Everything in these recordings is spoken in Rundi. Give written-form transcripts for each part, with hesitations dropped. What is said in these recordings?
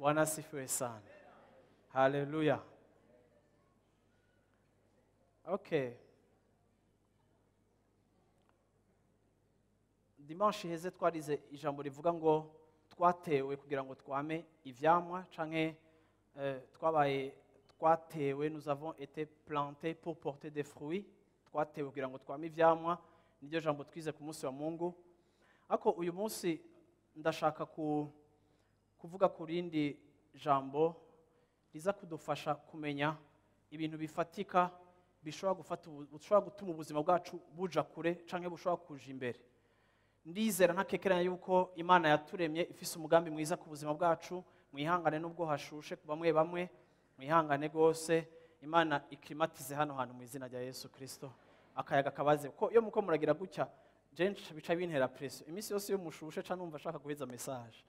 Bwana asifiwe sana. Haleluya. Okay. Dimanche iheze twarize ijambo rivuga ngo twatewe kugira ngo twame ivyamwa canke twabaye twatewe, nous avons été plantés pour porter des fruits. Twatewe kugira ngo twame ivyamwa, niryo jambo twize ku munsi wa Mungu. Ariko uyu munsi ndashaka kuvuga ku rindi jambo riza kudufasha kumenya ibintu bifatika bishobora gufata bishobora gutuma ubuzima bwacu buja kure canke bushobora kuja imbere. Ndizera ntakekeranya yuko Imana yaturemye ifise umugambi mwiza ku buzima bwacu. Mwihangane nubwo hashushe bamwe bamwe, mwihangane gose, Imana iklimatize hano hantu mu izina rya Yesu Kristo. Akayaga kabaze ko iyo muko muragira gutya jenshi bica bintera pressure iminsi yose iyo mushushe ca numva ashaka guheza message.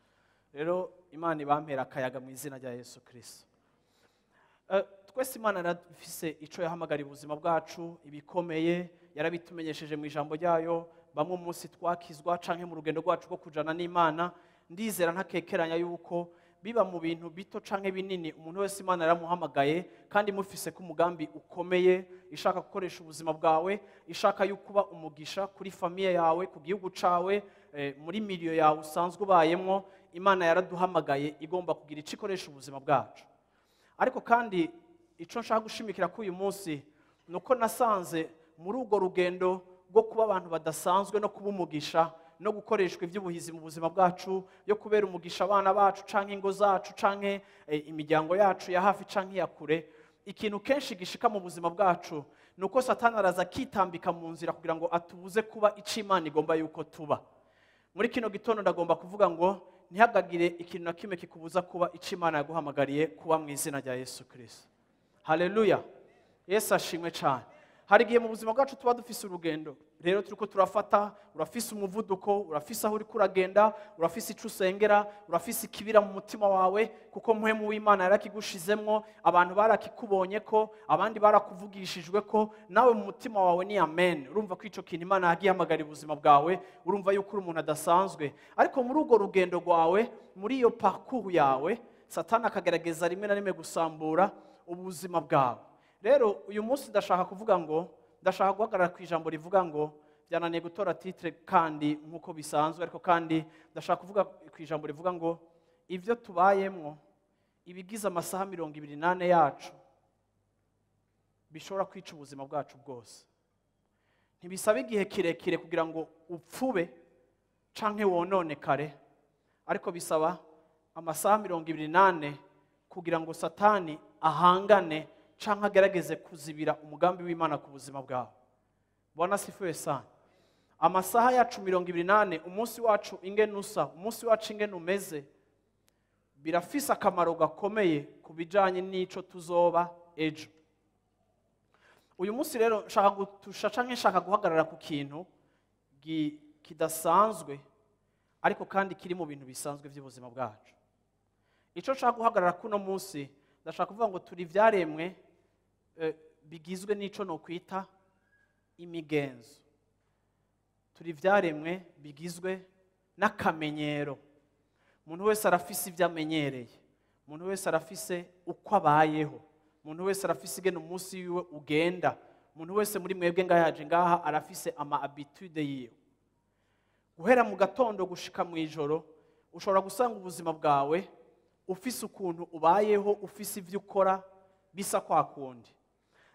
Rero Imana ibampera akayaga mu izina rya Yesu Kristo. Twese Imana yarafise ico yahamagara ubuzima bwacu ibikomeye, yarabitumenyesheje mu ijambo ryayo. Bamwe umunsi twakizwa canke mu rugendo rwacu rwo kujana n'Imana, ndizera ntakekeranya yuko biba mu bintu bito canke binini umuntu wese Imana yaramuhamagaye kandi imufise ku mugambi ukomeye, ishaka gukoresha ubuzima bwawe, ishaka yuko uba umugisha kuri famiye yawe, ku gihugu cawe, muri milieu yawe usanzwe ubayemwo. Imana yaraduhamagaye igomba kugira ico ikoresha ubuzima bwacu. Ariko kandi ico nshaka gushimikira kuri uyu munsi nuko nasanze muri urwo rugendo rwo kuba abantu badasanzwe no kuba umugisha no gukoreshwa iby'ubuhizi mu buzima bwacu, yo kubera umugisha abana bacu canke ingo zacu canke imiryango yacu ya hafi canke ya kure, ikintu kenshi gishika mu buzima bwacu nuko Satani araza akitambika mu nzira kugira ngo atubuze kuba ico Imana igomba yuko tuba. Muri kino gitondo ndagomba kuvuga ngo ntihagagire ikintu na kimwe kikubuza kuba ico Imana yaguhamagariye kuba mu izina rya Yesu Kristo. Haleluya. Yesu ashimwe cyane. Hari igihe mu buzima bwacu tuba dufise urugendo, rero turiko turafata, urafise umuvuduko, urafise aho uriko uragenda, urafise ico usengera, urafise ikibira mu mutima wawe, kuko muhemu w'Imana yarakigushizemwo, abantu barakikubonye ko, abandi barakuvugishijwe ko, nawe mu mutima wawe ni amen. Urumva ko ico kintu Imana yagihamagara ubuzima bwawe, urumva yuko uri umuntu adasanzwe. Ariko muri urwo rugendo rwawe, muri iyo parcours yawe, Satani akagerageza rimwe na rimwe gusambura ubuzima bwawe. Rero uyu munsi ndashaka kuvuga ngo ndashaka guhagarara ku ijambo rivuga ngo byananiye gutora titre kandi nkuko bisanzwe, ariko kandi ndashaka kuvuga ku ijambo rivuga ngo ivyo tubayemwo ibigize amasaha 24 yacu bishobora kwica ubuzima bwacu bwose. Ntibisaba igihe kirekire kugira ngo upfube canke wononekare, ariko bisaba amasaha 24 kugira ngo Satani ahangane canke agerageze kuzibira umugambi w'Imana ku buzima bwawe. Bwana asifiwe sana. Amasaha yacu 24, umunsi wacu ingene usa, umunsi wacu ingene umeze, birafise akamaro gakomeye ku bijanye n'ico tuzoba ejo. Uyu munsi rero nshaka gutusha canke nshaka guhagarara ku kintu kidasanzwe ariko kandi kiri mu bintu bisanzwe by'ubuzima bwacu. Ico nshaka guhagarara kuno munsi, ndashaka kuvuga ngo turi ivyaremwe bigizwe n'ico no kwita imigenzo. Turi ivyaremwe bigizwe n'akamenyero. Umuntu wese arafise ivyo amenyereye, umuntu wese arafise uko abayeho, umuntu wese arafise ingene umunsi wiwe ugenda, umuntu wese muri mwebwe ngaha yaje ngaha arafise ama habitude yiwe. Guhera mu gatondo gushika mu ijoro ushobora gusanga ubuzima bwawe ufise ukuntu ubayeho, ufise ivyo ukora bisa kwa kundi.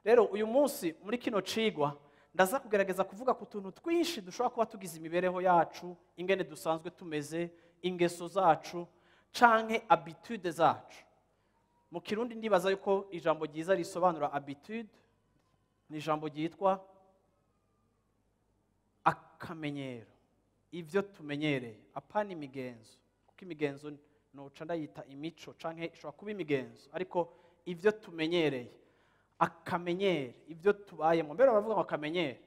Rero uyu munsi muri kino cigwa ndaza kugerageza kuvuga ku tuntu twinshi dushobora kuba tugize imibereho yacu, ingene dusanzwe tumeze, ingeso zacu canke habitude zacu. Mu Kirundi ndibaza yuko ijambo ryiza risobanura habitude ni ijambo ryitwa akamenyero, ivyo tumenyereye, apana imigenzo, kuko imigenzo noca ndayita imico canke ishobora kuba imigenzo, ariko ivyo tumenyereye, akamenyere, ivyo tubayemo. Mbere baravuga ngo akamenyere,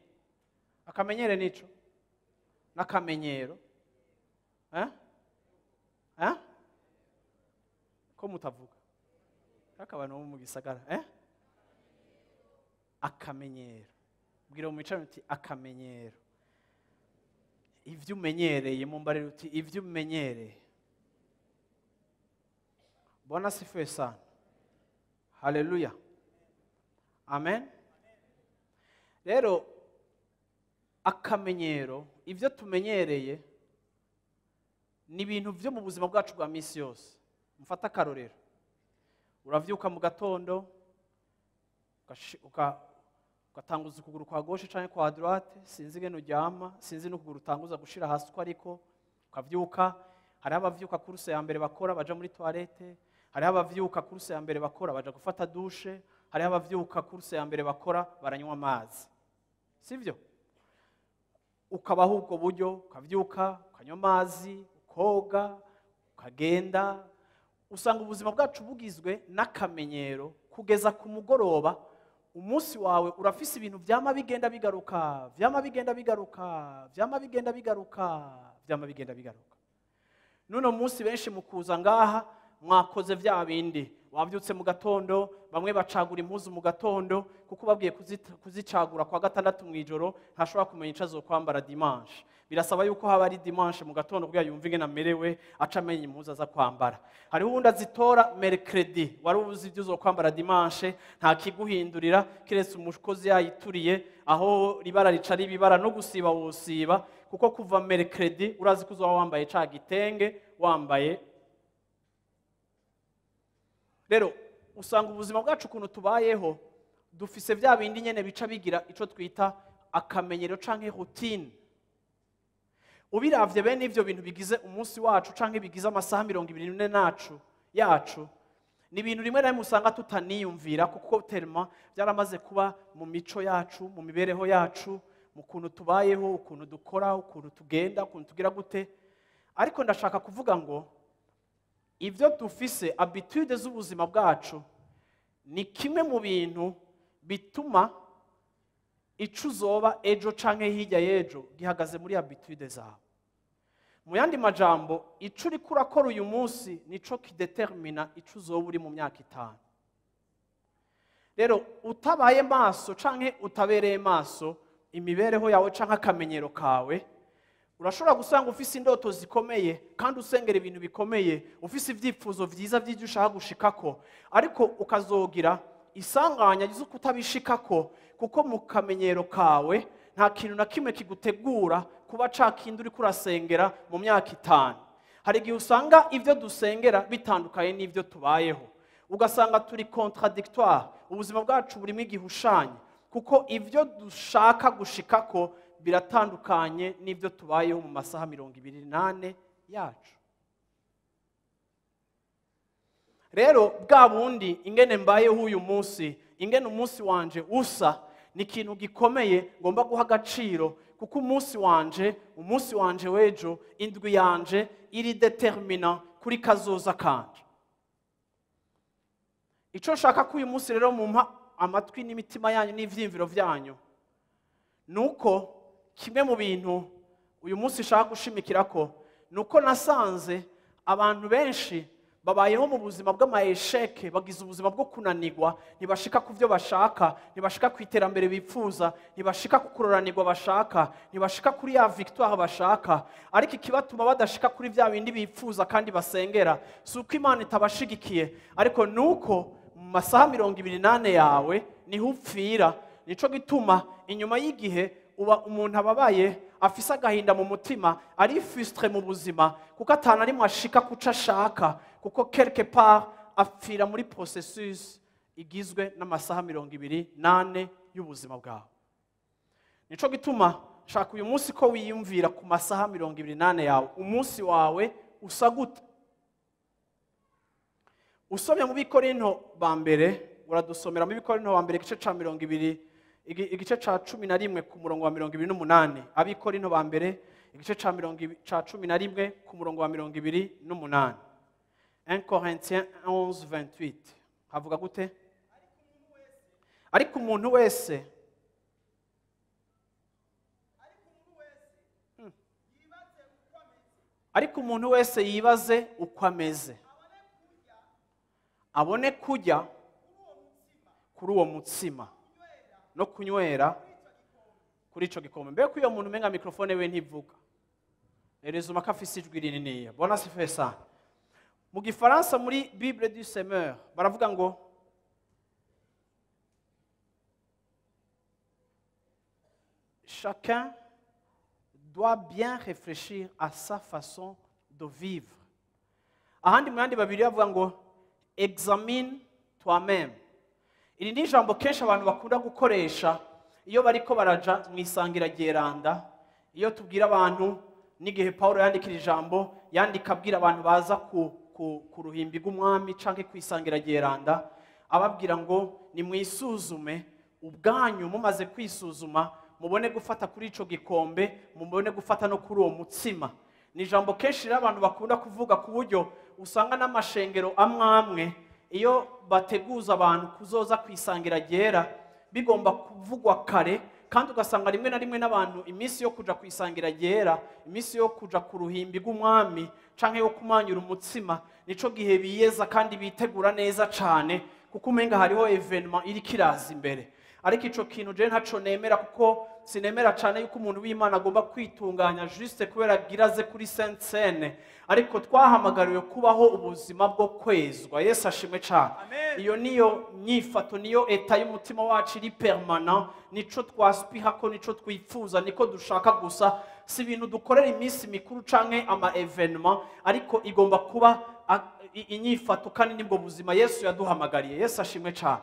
akamenyere nico n'akamenyero, Ko mutavuga kaka abantu bo mu gisagara, Akamenyero. Bwira mu micano uti akamenyero, ivyo umenyereye, mumbarira uti ivyo umenyereye. Bwana asifiwe sana. Haleluya. Amen. Rero akamenyero, ibyo tumenyereye ni ibintu byo mu buzima bwacu bwa misi yose. Mfata akarorero, uravyuka mu gatondo ugatanguza ukuguru kwa gauche canke kwa droite, sinzi ingene uryama, sinzi n'ukuguru utanguza gushira hasi uko, ariko ukavyuka. Hariho abavyuka course ya mbere bakora baja muri toilette, hariho abavyuka course ya mbere bakora baja gufata douche, hariho abavyuka course ya mbere bakora baranywa amazi, sivyo? Ukabaho ubwo buryo, ukavyuka, ukanywa amazi, ukoga, ukagenda. Usanga ubuzima bwacu bugizwe n'akamenyero kugeza ku mugoroba. Umunsi wawe urafise ibintu vyama bigenda bigaruka, vyama bigenda bigaruka, vyama bigenda bigaruka, vyama bigenda bigaruka. Nuno munsi benshi mu kuza ngaha mwakoze vya bindi. Wavyutse mu gatondo, bamwe bacagura impuzu mu gatondo, kuko babwiye kuzicagura kwa gatandatu mw'ijoro ntashobora kumenya ico azokwambara dimanche. Birasaba yuko haba ari dimanche mu gatondo kugira yumve ingene amerewe, aca amenya impuzu aza kwambara. Hariho uwundi azitora mercredi, wari uzi ivyo uzokwambara dimanche, nta kiguhindurira kiretse umukozi yayituriye, aho ribara rica ribibara no gusiba wosiba, kuko kuva mercredi urazi ko uzoba wambaye ca gitenge wambaye. Rero usanga ubuzima bwacu ukuntu tubayeho dufise vya bindi nyene bica bigira ico twita akamenyero canke routine. Ubiravye bene ivyo bintu bigize umunsi wacu canke bigize amasaha 24 nacu yacu, ni ibintu rimwe na rimwe usanga tutaniyumvira, kuko tellement byaramaze kuba mu mico yacu, mu mibereho yacu, mu kuntu tubayeho, ukuntu dukora, ukuntu tugenda, ukuntu tugira gute. Ariko ndashaka kuvuga ngo ibyo dufise, habitude z'ubuzima bwacu, ni kimwe mu bintu bituma ico uzoba ejo canke hirya y'ejo gihagaze muri habitude zawe. Mu yandi majambo, ico uriko urakora uyu munsi nico kidetermina ico uzoba uri mu myaka 5. Rero utabaye maso canke utabereye maso imibereho yawe canke akamenyero kawe, urashobora gusanga ufise indoto zikomeye kandi usengera ibintu bikomeye, ufise ivyifuzo vyiza vy'ivyo ushaka gushikako, ariko ukazogira isanganya ryo kutabishikako, kuko mu kamenyero kawe nta kintu na kimwe kigutegura kuba ca kindi uriko urasengera mu myaka 5. Hari igihe usanga ivyo dusengera bitandukanye n'ivyo tubayeho, ugasanga turi contradictoire, ubuzima bwacu burimo igihushanye, kuko ivyo dushaka gushikako biratandukanye n'ivyo tubayeho mu masaha 24 yacu. Rero bwa bundi ingene mbayeho uyu munsi, ingene umunsi wanje usa, ni ikintu gikomeye ngomba guha agaciro, kuko umunsi wanje w'ejo, indwi yanje iri determinant kuri kazoza kanje. Ico nshaka ko uyu munsi rero mumpa amatwi n'imitima yanyu n'ivyiyumviro vyanyu, nuko kimwe mu bintu uyu munsi nshaka gushimikirako, nuko nasanze abantu benshi babayeho mu buzima bw'amayesheke, bagize ubuzima bwo kunanirwa, ntibashika ku byo bashaka, ntibashika ku iterambere bipfuza, ntibashika ku kuroranirwa bashaka, ntibashika kuri ya victoire bashaka. Ariko ikibatuma badashika kuri vya bindi bipfuza kandi basengera, si uko Imana itabashigikiye, ariko nuko mu masaha 24 yawe niho upfira. Nico gituma inyuma y'igihe uba umuntu ababaye, afise agahinda mu mutima, ari frustré mu buzima, kuko atana rimwe ashika kuco ashaka, kuko quelque part apfira muri processus igizwe n'amasaha 24 y'ubuzima bwawe. Nico gituma shaka uyu munsi ko wiyumvira ku masaha 24 yawe, umunsi wawe usa gute? Usomye mu Bikorinto ba mbere, uradusomera mu Bikorinto ba mbere igice ca 20, igice ca 11 ku murongo wa 28. Abikorinto ba mbere igice ca ca 11 ku murongo wa 28. 1 Corinthiens 11 28. Havuga gute? Ariko umuntu wese Ariko umuntu wese yibaze uko ameze, abone kujya kuri uwo mutsima no kunywera kuri ico gikombe. Mbega iyo muntu umenga microphone we ntivuga, erezuma ko afise ijwi rininiya. Bwana asifiwe sana. Mu gifaransa muri Bible du Semeur baravuga ngo chacun doit bien réfléchir à sa façon de vivre. Ahandi mu yandi babiri bavuga ngo examine toi-même. Iri ni ijambo kenshi abantu bakunda gukoresha iyo bariko baraja mu isangira ryeranda. Iyo tubwira abantu n'igihe Paulo yandikira ijambo, yandika abwira abantu baza ku ruhimbi rw'umwami canke ku isangira ryeranda, ababwira ngo nimwisuzume ubwanyu, mumaze kwisuzuma mubone gufata kuri ico gikombe, mubone gufata no kuri uwo mutsima. Ni ijambo kenshi rero abantu bakunda kuvuga, ku buryo usanga n'amashengero amwamwe iyo bateguza abantu kuzoza kwisangira ryera bigomba kuvugwa kare, kandi ugasanga rimwe na rimwe n'abantu iminsi yo kuja kwisangira ryera, iminsi yo kuja ku ruhimbi rw'umwami canke yo kumanyura umutsima, nico gihe biyeza kandi bitegura neza cane, kuko umenga hariho evenement iri kiraza imbere. Ariko ico kintu je ntaco nemera, kuko sinemera cane yuko umuntu w'Imana agomba kwitunganya juste kubera giraze kuri Sainte Seine, ariko twahamagariwe kubaho ubuzima bwo kwezwa. Yesu ashimwe cane. Iyo niyo nyifato, niyo eta y'umutima wacu iri permanent, nico twaspira ko, nico twifuza, niko dushaka gusa. Si ibintu dukorera iminsi mikuru canke ama evenement, ariko igomba kuba inyifato kandi nibwo buzima Yesu yaduhamagariye. Yesu ashimwe cane.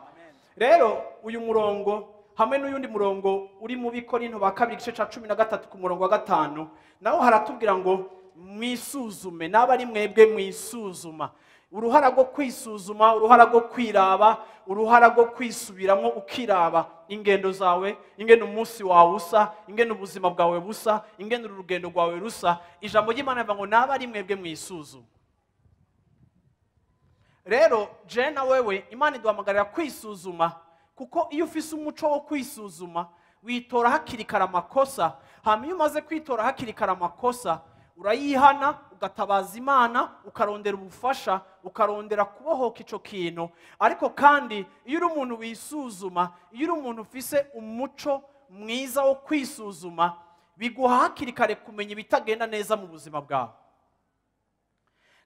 Rero uyu murongo hamwe n'uyundi murongo uri mu Bikorinto ba kabiri igice ca 13 ku murongo wa 5, naho haratubwira ngo mwisuzume, naba ari mwebwe mwisuzuma. Uruhara rwo kwisuzuma, uruhara rwo kwiraba, uruhara rwo kwisubiramo, ukiraba ingendo zawe, ingene umunsi wawe usa, ingene ubuzima bwawe busa, ingene urugendo rwawe rusa. Ijambo ry'Imana rivuga ngo naba ari mwebwe mwisuzuma. Rero je na wewe Imana iduhamagarira kwisuzuma, kuko iyo ufise umuco wo kwisuzuma witora hakiri kare amakosa. Hama iyo umaze kwitora hakiri kare amakosa, urayihana, ugatabaza Imana, ukarondera ubufasha, ukarondera kubohoka ico kintu. Ariko kandi iyo uri umuntu wisuzuma, iyo uri umuntu ufise umuco mwiza wo kwisuzuma, biguha hakiri kare kumenya ibitagenda neza mu buzima bwawe.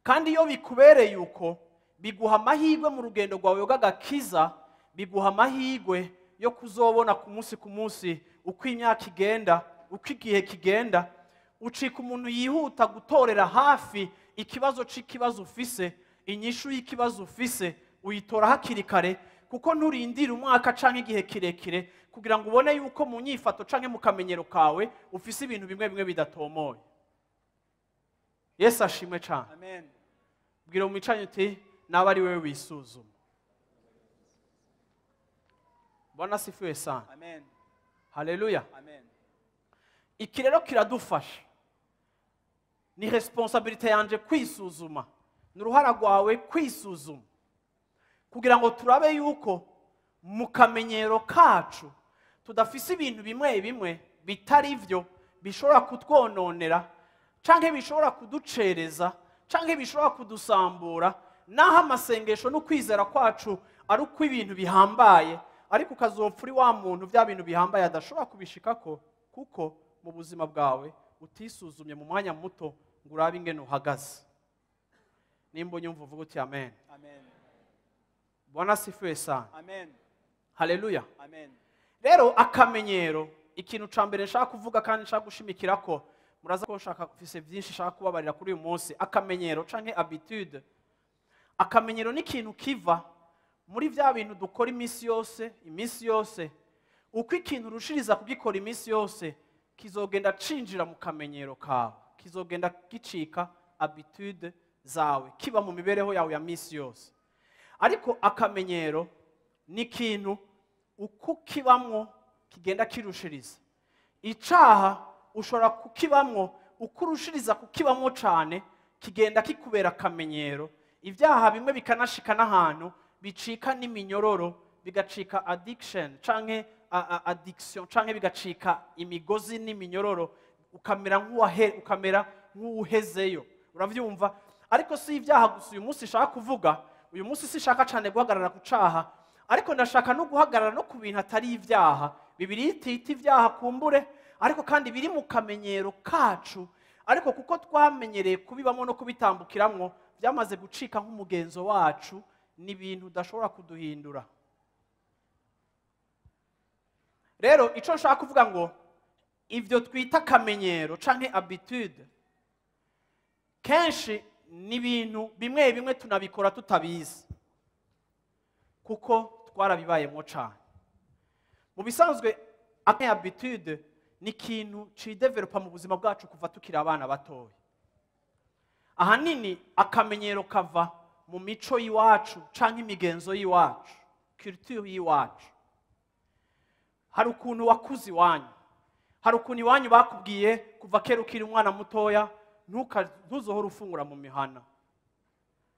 Kandi iyo bikubereye uko, biguha amahirwe mu rugendo rwawe rw'agakiza, biguha amahirwe yo kuzobona ku munsi ku munsi uko imyaka igenda, uko igihe kigenda. Ucika umuntu yihuta gutorera hafi ikibazo c'ikibazo ufise, inyishu y'ikibazo ufise uyitora hakiri kare, kuko nturindira umwaka canke igihe kirekire kugira ngo ubone yuko mu nyifato canke mu kamenyero kawe ufise ibintu bimwe bimwe bidatomoye. Yesu ashimwe cane. Amen. Bwira umwicanyi uti naba ari wewe wisuzuma. Bwana asifiwe sana. Amen. Haleluya. Amen. Iki rero kiradufasha. Ni responsabilité yanje kwisuzuma, ni uruhara rwawe kwisuzuma, kugira ngo turabe yuko mu kamenyero kacu tudafise ibintu bimwe bimwe bitari vyo bishobora kutwononera, canke bishobora kuducereza, canke bishobora kudusambura. Naho amasengesho no kwizera kwacu ari uko ibintu bihambaye, ariko ukazopfa uri wa muntu vya bintu bihambaye adashobora kubishikako, kuko mu buzima bwawe utisuzumye mu mwanya muto ngo urabe ingene uhagaze. Nimba unyumva uvuga uti amen. Amen. Bwana asifiwe sana. Amen. Haleluya. Amen. Rero akamenyero, ikintu ca mbere nshaka kuvuga kandi nshaka gushimikira ko muraza ko nshaka mfise byinshi nshaka kubabarira kuri uyu munsi. Akamenyero canke habitude. Akamenyero ni ikintu kiva muri vya bintu dukora iminsi yose, iminsi yose. Uko ikintu urushiriza kugikora iminsi yose, kizogenda cinjira mu kamenyero kawe, kizogenda gicika habitude zawe, kiba mu mibereho yawe ya minsi yose. Ariko akamenyero ni ikintu uko kibamwo kigenda kirushiriza. Icaha ushobora kukibamwo, uko urushiriza kukibamwo cane, kigenda kikubera akamenyero. Ibyaha bimwe bikanashika n'ahantu bicika n'iminyororo, bigacika addiction canke addiction, canke bigacika imigozi n'iminyororo, ukamera ukamera nk'uhezeyo. Uravyumva? Ariko si ibyaha gusa uyu munsi nshaka kuvuga. Uyu munsi sinshaka cane guhagarara ku caha, ariko ndashaka no guhagarara no ku bintu atari ibyaha. Bibiliya itita ibyaha kumbure, ariko kandi biri mu kamenyero kacu, ariko kuko twamenyereye kubibamo no kubitambukiramwo byamaze gucika nk'umugenzo wacu, ni ibintu udashobora kuduhindura. Rero icyo nshaka kuvuga ngo ibyo twita akamenyero canke habitude, kenshi ni ibintu bimwe bimwe tunabikora tutabizi kuko twarabibayemo cane. Mu bisanzwe habitude ni ikintu cidevelopa mu buzima bwacu kuva tukiri abana batoya. Ahanini akamenyero kava mu mico y'iwacu canke imigenzo y'iwacu, culture y'iwacu. Hari ukuntu wakuze iwanyu, hari ukuntu iwanyu bakubwiye kuva kera ukiri umwana mutoya, ntuzohora ufungura mu mihana.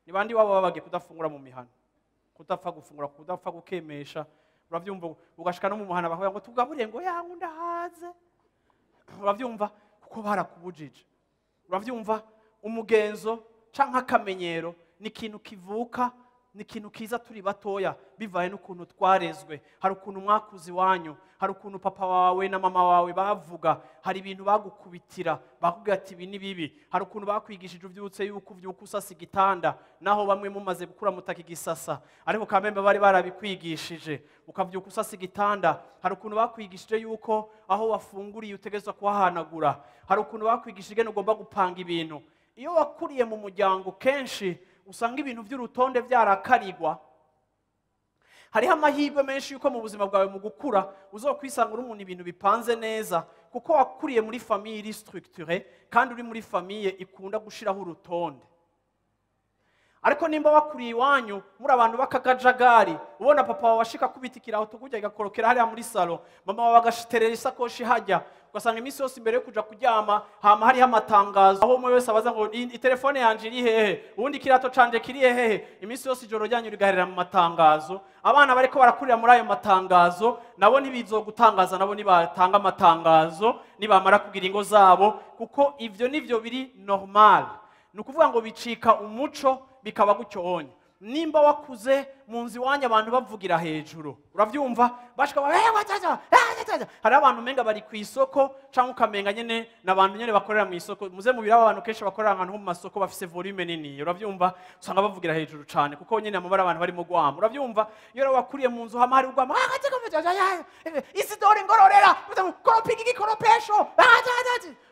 Ni bandi waba babagiye kudafungura mu mihana, kudapfa gufungura, kudapfa gukemesha. Uravyumva, ugashika no mu muhana bakavuga ngo tugaburiye, ngo yangu ndahaze. Uravyumva, kuko barakubujije. Uravyumva, umugenzo canke akamenyero ni ikintu kivuka, ni ikintu kiza turi batoya, bivaye n'ukuntu twarezwe. Hari ukuntu mwakuze iwanyu, hari ukuntu papa wawe na mama wawe bavuga, hari ibintu bagukubitira bakubwira ati ibi ni bibi. Hari ukuntu bakwigishije uvyutse yuko uvyuka usasa igitanda, naho bamwe mumaze gukura mutakigisasa, ariko kamembe bari barabikwigishije, ukavyuka usasa igitanda. Hari ukuntu bakwigishije yuko aho wafunguriye utegerezwa kuhahanagura. Hari ukuntu bakwigishije ingene ugomba gupanga ibintu. Iyo wakuriye mu muryango kenshi usanga ibintu by'urutonde byarakarigwa. Hariho amahirwe menshi yuko mu buzima bwawe mu gukura uzokwisanga uri umuntu ibintu bipanze neza, kuko wakuriye muri famille iri structurée kandi uri muri famille ikunda gushiraho urutonde. Ariko nimba wakuriye iwanyu muri abantu b'akakajagari, ubona papa wawe ashika kubita ikiraho tukujya igakorokera hariya muri salo, mama wawe agashiterera isakoshi hajya, ugasanga iminsi yose imbere yo kuja kuryama hama hariho amatangazo aho umwe wese abaza ngo itelefone yanje iri hehe, ubundi ikirato canje kiri hehe. Iminsi yose ijoro ryanyu rigaherera mu matangazo. Abana bariko barakurira muri ayo matangazo nabo ntibizogutangaza, nabo nibatanga amatangazo nibamara kugira ingo zabo, kuko ivyo nivyo biri normal. Ni ukuvuga ngo bicika umuco bikaba gutyo onye. Nimba wakuze mu nzu iwanyu abantu bavugira hejuru, uravyumva, bashika hari abantu umenga bari ku isoko, canke ukamenga nyene n'abantu nyene bakorera mu isoko. Muze mu birabo abantu kenshi bakorera ahantu ho mu masoko bafise volume nini, uravyumva, usanga bavugira hejuru cane kuko nyene amabara abantu bari mu gwamo. Uravyumva, iyo rero wakuriye mu nzu hama hari ugwamo, Isidore ngororera, koropa igikoropesho.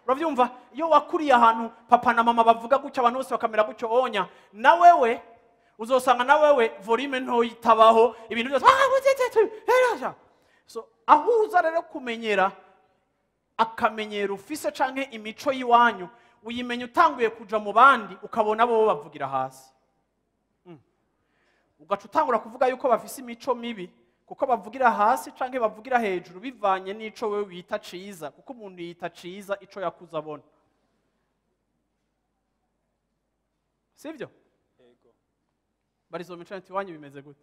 Uravyumva, iyo wakuriye ahantu papa na mama bavuga gutyo, abantu bose bakamera gutyo onya, na wewe uzosanga na wewe volume ntoyi itabaho, ibintu byose. So ahuza rero kumenyera akamenyero ufise canke imico y'iwanyu, uyimenya utanguye kuja mu bandi ukabona bo bavugira hasi. Ugaca utangura kuvuga yuko bafise imico mibi kuko bavugira hasi canke bavugira hejuru, bivanye n'ico wewe wita ciza, kuko umuntu yita ciza ico yakuze abona. Sivyo? Barizo mico iwanyu bimeze gute?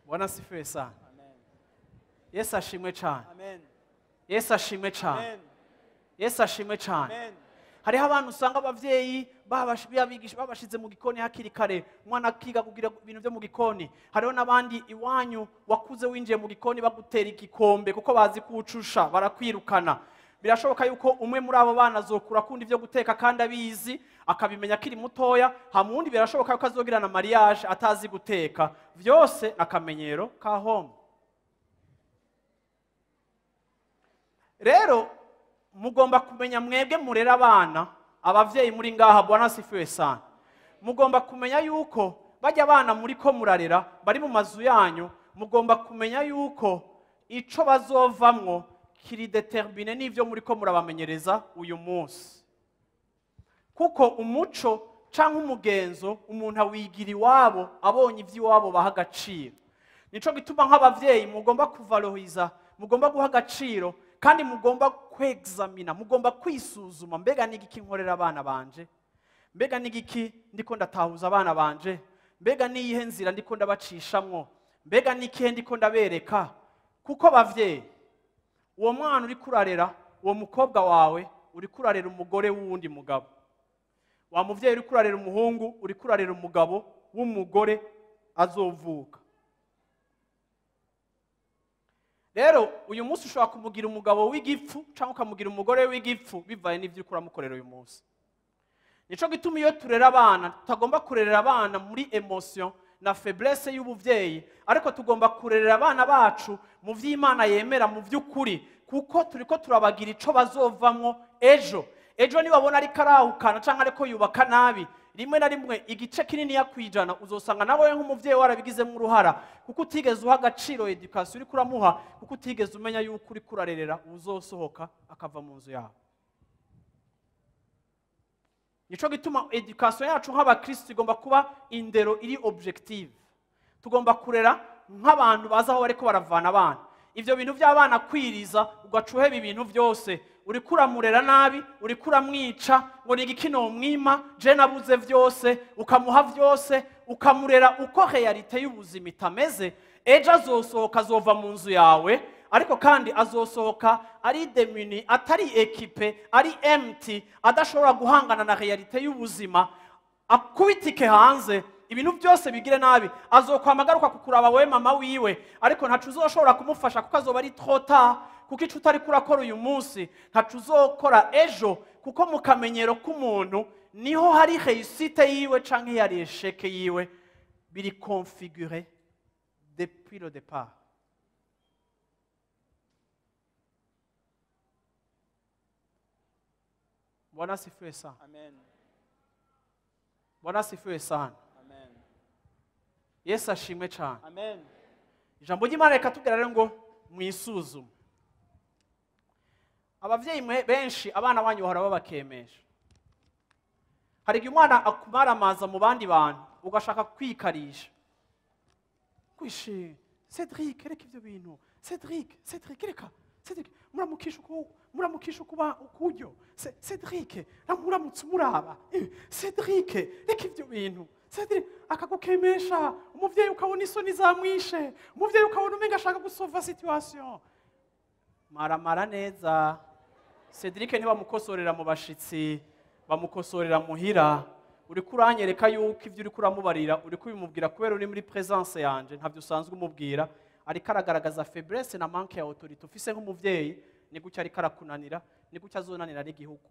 Bwana asifiwe sana. Yesu ashimwe cyane. Yesu ashimwe cyane. Yesu ashimwe cyane. Hariho abantu usanga abavyeyi babigisha babashize mu gikoni hakiri kare, umwana akiga kugira ibintu byo mu gikoni. Hariho n'abandi iwanyu wakuze winjiye mu gikoni bagutera igikombe kuko bazi kuwucusha, barakwirukana. Birashoboka yuko umwe muri abo bana azokura akunda ivyo guteka kandi abizi, akabimenya akiri mutoya. Hamundi birashoboka yuko azogirana mariage atazi guteka. Vyose akamenyero ka home. Rero mugomba kumenya mwebwe murera abana, abavyeyi muri ngaha, Bwana asifiwe sana. Mugomba kumenya yuko bajya abana muri ko murarera bari mu mazu yanyu, mugomba kumenya yuko ico bazovamwo kiri determine n'ivyo muri ko murabamenyereza uyu munsi. Kuko umuco canke umugenzo umuntu awigira iwabo abonye ivy'iwabo baha agaciro. Nico gituma nk'abavyeyi mugomba kuvaloriza, mugomba guha agaciro, kandi mugomba kwexamina, mugomba kwisuzuma, mbega nigiki nkorera abana banje, mbega nigiki ndiko ndatahuza abana banje, mbega niyihe nzira ndiko ndabacishamwo, mbega nikihe ndiko ndabereka. Kuko bavyeyi, uwo mwana uri kurarera, uwo mukobwa wawe uri kurarera umugore w'uwundi mugabo, wa muvyeyi uri kurarera umuhungu uri kurarera umugabo w'umugore azovuka. Rero uyu munsi ushobora kumugira umugabo w'igipfu cyangwa ukamugira umugore w'igipfu bivaye n'ibyo uriko uramukorera uyu munsi. Nico gituma iyo turera abana tutagomba kurerera abana muri émotion na faiblesse y'ubuvyeyi, ariko tugomba kurerera abana bacu mu vy'Imana yemera, mu vy'ukuri, kuko turiko turabagira ico bazovamwo ejo. Ejo nibabona ariko arahukana canke ariko yubaka nabi, rimwe na rimwe igice kinini ya kwijana uzosanga nawe nk'umuvyeyi warabigizemo uruhara, kuko utigeze uha agaciro éducation uriko uramuha, kuko utigeze umenya yuko uriko urarerera uzosohoka akava mu nzu yawe. Nico gituma éducation yacu nk'abakristo igomba kuba indero iri objective. Tugomba kurera nk'abantu bazi aho bariko baravana abana. Ivyo bintu by'abana kwiriza ugaca uheba ibintu byose, uriko uramurera nabi, uriko uramwica, ngo ni igiki nomwima, je nabuze vyose, ukamuha vyose, ukamurera uko réalité y'ubuzima itameze. Ejo azosohoka, azova mu nzu yawe, ariko kandi azosohoka ari démuni, atari équipé, ari empty, adashobora guhangana na réalité y'ubuzima, akubitike hanze, ibintu byose bigire nabi. Azokwama agaruka kukuraba wewe mama wiwe, ariko ntaco uzoshobora kumufasha kuko azoba ari trop tard, kuko ico utariko urakora uyu munsi ntaco uzokora ejo, kuko mu kamenyero k'umuntu niho hari réussite yiwe canke hari échec yiwe, biri configuré depuis le départ. Bwana asifiwe sana. Amen. Bwana asifiwe sana. Amen. Yesu ashimwe cyane. Amen. Ijambo ry'Imana reka tubwira rero ngo mwisuzume. Abavyeyi mwe benshi abana banyu bahora babakemesha. Hari igihe umwana akumaramaza mu bandi bantu ugashaka kwikarisha. Kwishi Cedric, reka ivyo bintu. Cedric, Cedric, reka. Cedric, muramukisha uko muramukisha kuba ukuryo. Cedric, muramutse umuraba. Cedric, reka ivyo bintu. Cedric akagukemesha, umuvyeyi ukabona isoni zamwishe, umuvyeyi ukabona umenga ashaka gusova situation. Maramara neza. Cedric ntibamukosorera mu bashitsi, bamukosorera muhira. Uriko uranyereka yuko ivyo uriko uramubarira uriko ubimubwira kubera uri muri présence yanje, ntavyo usanzwe umubwira. Ariko aragaragaza faiblesse na manque ya autorité ufise nk'umuvyeyi. Ni gutya ariko arakunanira, ni gutya azonanira n'igihugu.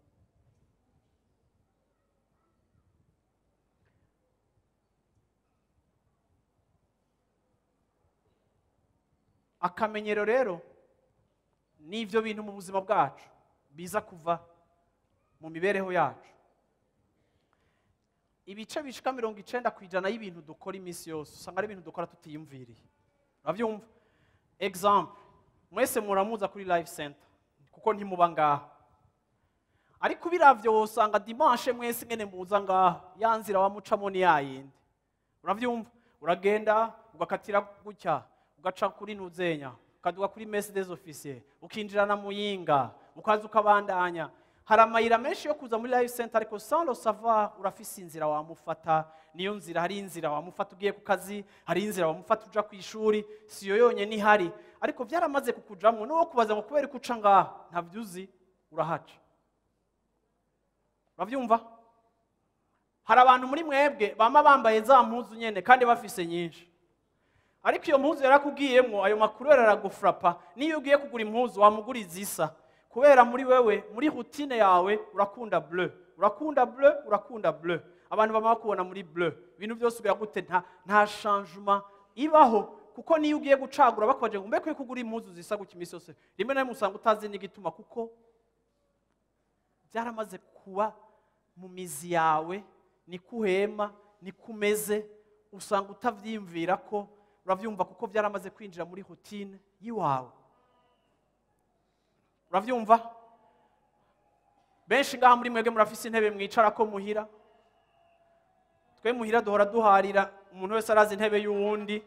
Akamenyero rero ni ivyo bintu mu buzima bwacu biza kuva mu mibereho yacu. Ibice bishika 90% y'ibintu dukora iminsi yose usanga ari ibintu dukora tutiyumviriye. Uravyumva? Exemple, mwese muramuza kuri Life Center kuko ntimuba ngaha, ariko ubiravye wosanga dimanche mwese ngene muza ngaha, ya nzira wamucamo ni yayindi. Uravyumva? Uragenda ugakatira gutya, ugaca kuri Ntuzenya, ukaduga kuri Messe des Officiers, ukinjira na Muyinga, ukaza ukabandanya. Hari amayira menshi yo kuza muri Life Center, ariko sans le savoir urafise inzira wamufata. Niyo nzira, hari inzira wamufata ugiye ku kazi, hari inzira wamufata uja ku ishuri, siyo yonyene ihari, ariko byaramaze kukujamwo. N'uwo kubaza ngo kubera ko uca ngaha ntavyo uzi, urahaca. Uravyumva? Hari abantu muri mwebwe bama bambaye za mpuzu nyene kandi bafise nyinshi, ariko iyo mpuzu yarakugiyemwo, ayo makuru yaragufrapa. Niyo ugiye kugura impuzu wamugura izisa, kubera muri wewe, muri routine yawe, urakunda bleu, urakunda bleu, urakunda bleu. Abantu bama bakubona muri bleu, ibintu byose ugira gute, nta changement ibaho. Kuko niyo ugiye gucagura bakwaje ngo mbeko kugura impuzu zisa gutya iminsi yose, rimwe na rimwe usanga utazi n'igituma, kuko byaramaze kuba mu mizi yawe, niko uhema, niko umeze, usanga utavyiyumvira ko uravyumva, kuko byaramaze kwinjira muri routine yiwawe. Uravyumva? Benshi ngaha muri mwebwe murafise intebe mwicara ko muhira. Twe muhira duhora duharira, umuntu wese arazi intebe y'uwundi.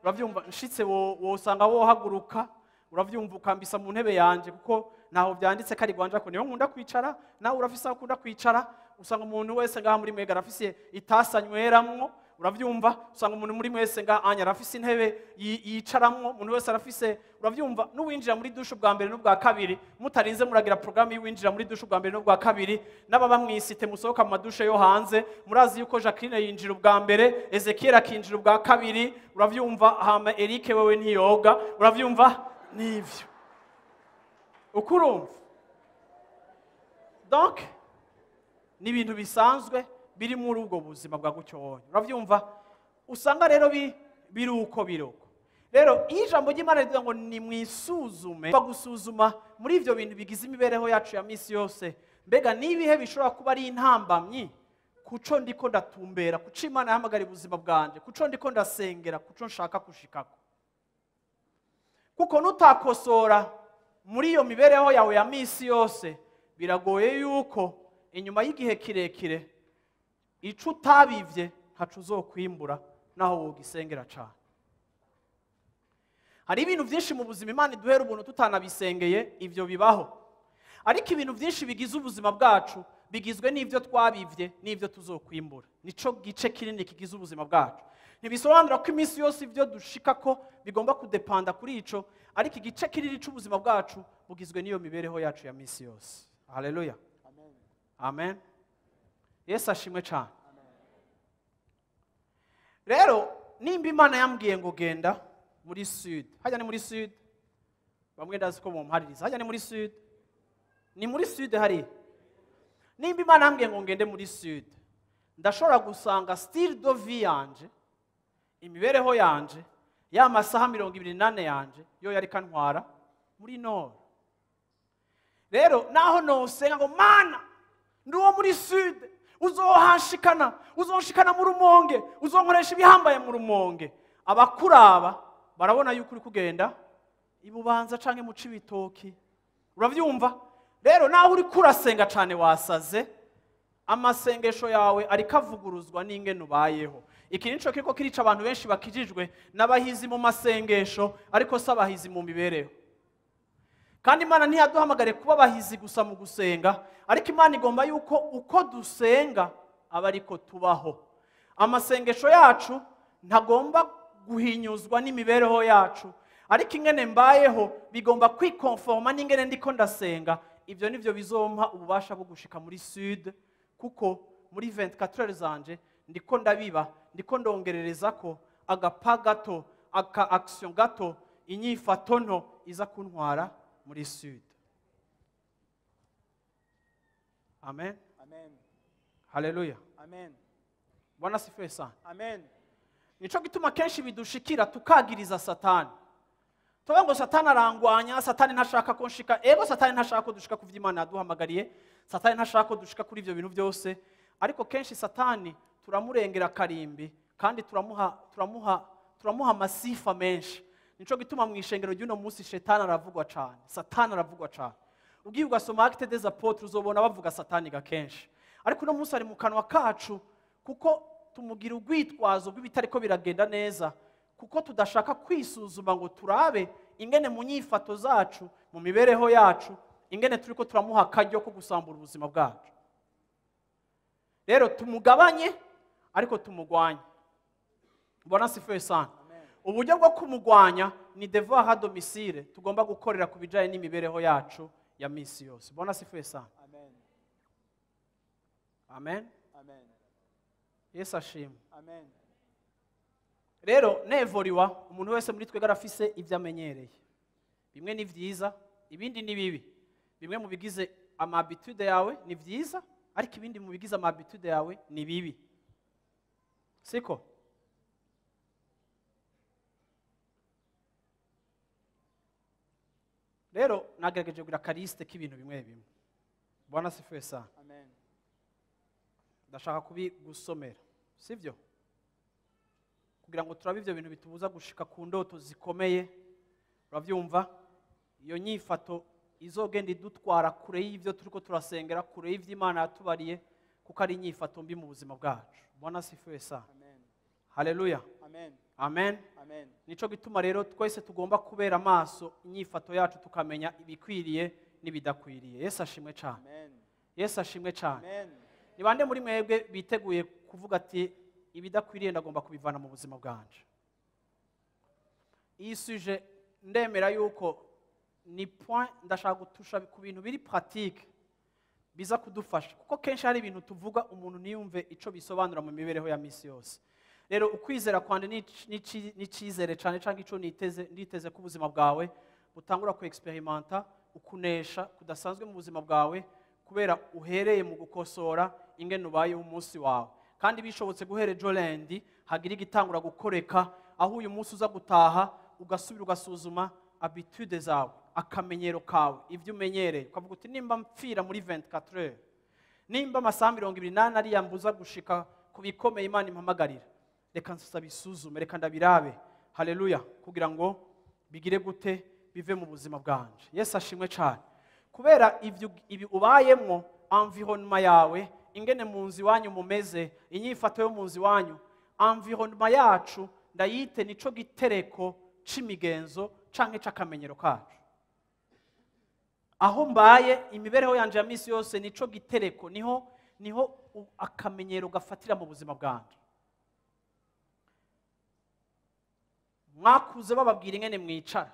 Uravyumva? Nshitse wosanga wohaguruka, uravyumva, ukambisa mu ntebe yanje, kuko ntaho vyanditse ko ari gwanja ko niho nkunda kwicara, nawe urafise aho ukunda kwicara. Usanga umuntu wese ngaha muri mwebwe arafise itasi anyweramwo. Uravyumva? Usanga umuntu muri mwese ngaha anya arafise intebe yicaramwo, umuntu wese arafise. Uravyumva? N'uwinjira muri douche bwa mbere n'ubwa kabiri, mutarinze muragira programme y'uwinjira muri douche bwa mbere n'ubwa kabiri, n'ababa mwisite musohoka mu madushe yo hanze, murazi yuko Jacqueline yinjira ubwa mbere, Ezekiel akinjira ubwa kabiri. Uravyumva? Hama Eric wewe ntiyoga. Uravyumva? Nivyo ukurumva. Donc ni ibintu bisanzwe biri muri ubwo buzima bwa gutyo wonye. Uravyumva? Usanga rero biruko biruko. Rero iyo ijambo ry'Imana rivuga ngo ni mwisuzume, bagusuzuma muri ivyo bintu bigize imibereho yacu ya misi yose, mbega nibihe bishobora kuba ari intambamyi kuco ndiko ndatumbera, kuco Imana yahamagara ubuzima bwanje, kuco ndiko ndasengera, kuco nshaka kushikako. Kuko nutakosora muri iyo mibereho yawe ya misi yose, biragoye yuko inyuma y'igihe kirekire ico utabivye ntaco uzokwimbura naho wogisengera cane. Hari ibintu byinshi mu buzima Imana iduhera ubuntu tutanabisengeye, ivyo bibaho. Ariko ibintu byinshi bigize ubuzima bwacu bigizwe n'ivyo twabivye n'ivyo tuzokwimbura. Nico gice kinini kigize ubuzima bwacu. Ntibisobanura ko iminsi yose ivyo dushika ko bigomba kudepanda kuri ico, ariko igice kinini c'ubuzima bwacu bugizwe n'iyo mibereho yacu ya minsi yose. Haleluya. Amen. Amen. Yesu ashimwe cyane. Rero nimba Imana yambwiye ngo genda muri sud, hajya ni muri sud, bamwe ndazi ko mumpaririza, hajya ni muri sud, ni muri sud hari. Nimba Imana yambwiye ngo ngende muri sud, ndashobora gusanga style de vie yanje, imibereho yanje, ya masaha 24 yanje yo yari kantwara muri nord. Rero naho nosenga ngo Mana ndi uwo muri sud, uzohanshikana, uzonshikana mu Rumonge, uzonkoresha ibihambaye mu Rumonge, abakuraba barabona yuko uri kugenda ibubanza canke mu Cibitoki. Uravyumva? Rero naho uri kurasenga cane wasaze, amasengesho yawe ariko avuguruzwa n'ingene ubayeho. Iki nico kiriko kirica abantu benshi bakijijwe n'abahizi mu masengesho, ariko si abahizi mu mibereho. Kandi Imana ntiyaduhamagare kuba abahizi gusa mu gusenga, ariko Imana igomba yuko uko dusenga aba ariko tubaho. Amasengesho yacu ntagomba guhinyuzwa n'imibereho yacu, ariko ingene mbayeho bigomba kwikonforma n'ingene ndiko ndasenga. Ivyo nivyo bizompa ububasha bwo gushika muri sud, kuko muri 24 heures zanje ndiko ndabiba, ndiko ndongerereza ko agapa gato, aka action gato, inyifato nto iza kuntwara muri sud. Amen. Amen. Haleluya. Amen. Bwana sifiwe sana. Amen. Nico gituma kenshi bidushikira tukagiriza Satani. Tuvuga ngo Satani arangwanya, Satani ntashaka ko nshika. Ego Satani ntashaka ko dushika ku vy'Imana yaduhamagariye, Satani ntashaka ko dushika kuri ivyo bintu byose, ariko kenshi Satani turamurengera karimbi kandi turamuha amasifa menshi. Nico gituma mu ishengero ry'uno munsi Shetani aravugwa cyane. Satani aravugwa cyane. Ugiye ugasoma Actes des Apôtres uzobona bavuga Satani gakenshi. Ariko uno munsi ari mu kanwa kacu kuko tumugira urwitwazo rw'ibitariko biragenda neza, kuko tudashaka kwisuzuma ngo turabe ingene mu nyifato zacu, mu mibereho yacu, ingene turiko turamuha akaryo ko gusambura ubuzima bwacu. Rero tumugabanye ariko tumugwanye. Bwana sifiwe sana. Uburyo bwo kumugwanya ni devoir à domicile tugomba gukorera ku bijanye n'imibereho yacu ya misi yose. Bwana sifiwe sana. Amen. Amen. Amen. Yesu ashimwe. Amen. Rero nevoriwa umuntu wese muri twebwe arafise ivyo amenyereye. Bimwe ni vyiza, ibindi ni bibi. Bimwe mu bigize amabitude yawe ni vyiza, ariko ibindi mu bigize amabitude yawe ni bibi. Siko? Rero nagerageje kugira kariste k'ibintu bimwe bimwe. Bwana sifiwe sana. Amen. Ndashaka kubigusomera, sivyo? Kugira ngo turabe ivyo bintu bitubuza gushika ku ndoto zikomeye. Uravyumva? Iyo nyifato izogenda idutwara kure y'ivyo turiko turasengera, kure y'ivyo Imana yatubariye, kuko ari inyifato mbi mu buzima bwacu. Bwana sifiwe sana. Amen. Haleluya. Amen. Amen. Amen. Nico gituma rero twese tugomba kubera amaso inyifato yacu, tukamenya ibikwiriye n'ibidakwiriye. Yesu ashimwe cyane. Amen. Yesu ashimwe cyane. Amen. Ni bande muri mwebwe biteguye kuvuga ati ibidakwiriye ndagomba kubivana mu buzima bwanje? Iyi sujet ndemera yuko ni point ndashaka gutusha ku bintu biri pratique biza kudufasha, kuko kenshi hari ibintu tuvuga umuntu ntiyumve ico bisobanura mu mibereho ya misi yose. Rero ukwizera kwanje n'icizere cyane canke ico niteze, nditeze ko ubuzima bwawe Utangura ku experimenta ukunesha kudasanzwe mu buzima bwawe, kubera uhereye mu gukosora ingene ubayeho umunsi wawe. Kandi bishobotse guhera ejo lundi hagira igitangura gukoreka, aho uyu munsi uza gutaha ugasubira ugasuzuma habitude zawe, akamenyero kawe, ibyo umenyereye, ukavuga uti: "Nimba mpfira muri 24 heures, nimba amasaha 24 ariya mbuza gushika ku bikomeye Imana impamagarira, reka nsabisuzume, reka ndabirabe." Haleluya! Kugira ngo bigire gute? Bive mu buzima bwanje. Yesu ashimwe cyane. Kubera ibyo, ibi ubayemwo, environnement yawe, ingene mu nzu iwanyu mumeze, inyifato yo mu nzu iwanyu, environnement yacu ndayite nico gitereko c'imigenzo canke c'akamenyero kacu. Aho mbaye, imibereho yanje ya misi yose, nico gitereko, niho akamenyero gafatira mu buzima bwanje. Mwakuze bababwira ingene mwicara,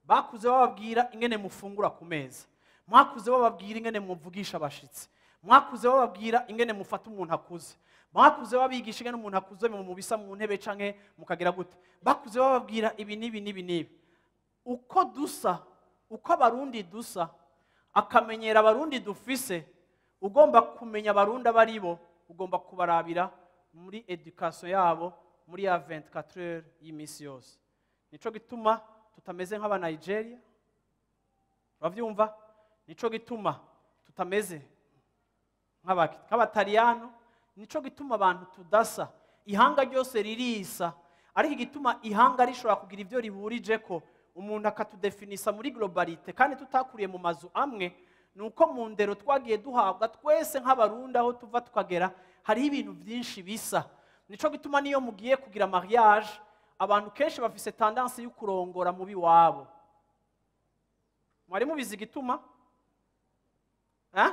bakuze bababwira ingene mufungura ku meza, mwakuze bababwira ingene muvugisha abashitsi, mwakuze bababwira ingene mufata umuntu akuze, mwakuze babigisha ingene umuntu akuze mumubisa mu ntebe canke mukagira gute, bakuze bababwira ibi n'ibi n'ibi n'ibi. Uko dusa, uko Abarundi dusa, akamenyera Abarundi dufise, ugomba kumenya Abarundi abo ari bo, ugomba kubarabira muri éducation yabo, muri ya 24 heures y'imisi yose. Nico gituma tutameze nk'aba Nigeria, uravyumva? Nico gituma tutameze nk'Abataliyano. Nico gituma abantu tudasa. Ihanga ryose ririsa, ariko igituma ihanga rishobora kugira ibyo rihurije ko umuntu akatudefinisa muri globalité kandi tutakuriye mu mazu amwe, ni uko mu ndero twagiye duhabwa twese nk'Abarundi, aho tuva tukagera, hariho ibintu byinshi bisa. Nico gituma niyo mugiye kugira mariage, abantu kenshi bafise tendance yo kurongora mubi wabo. Mwari mubizi igituma? Eh?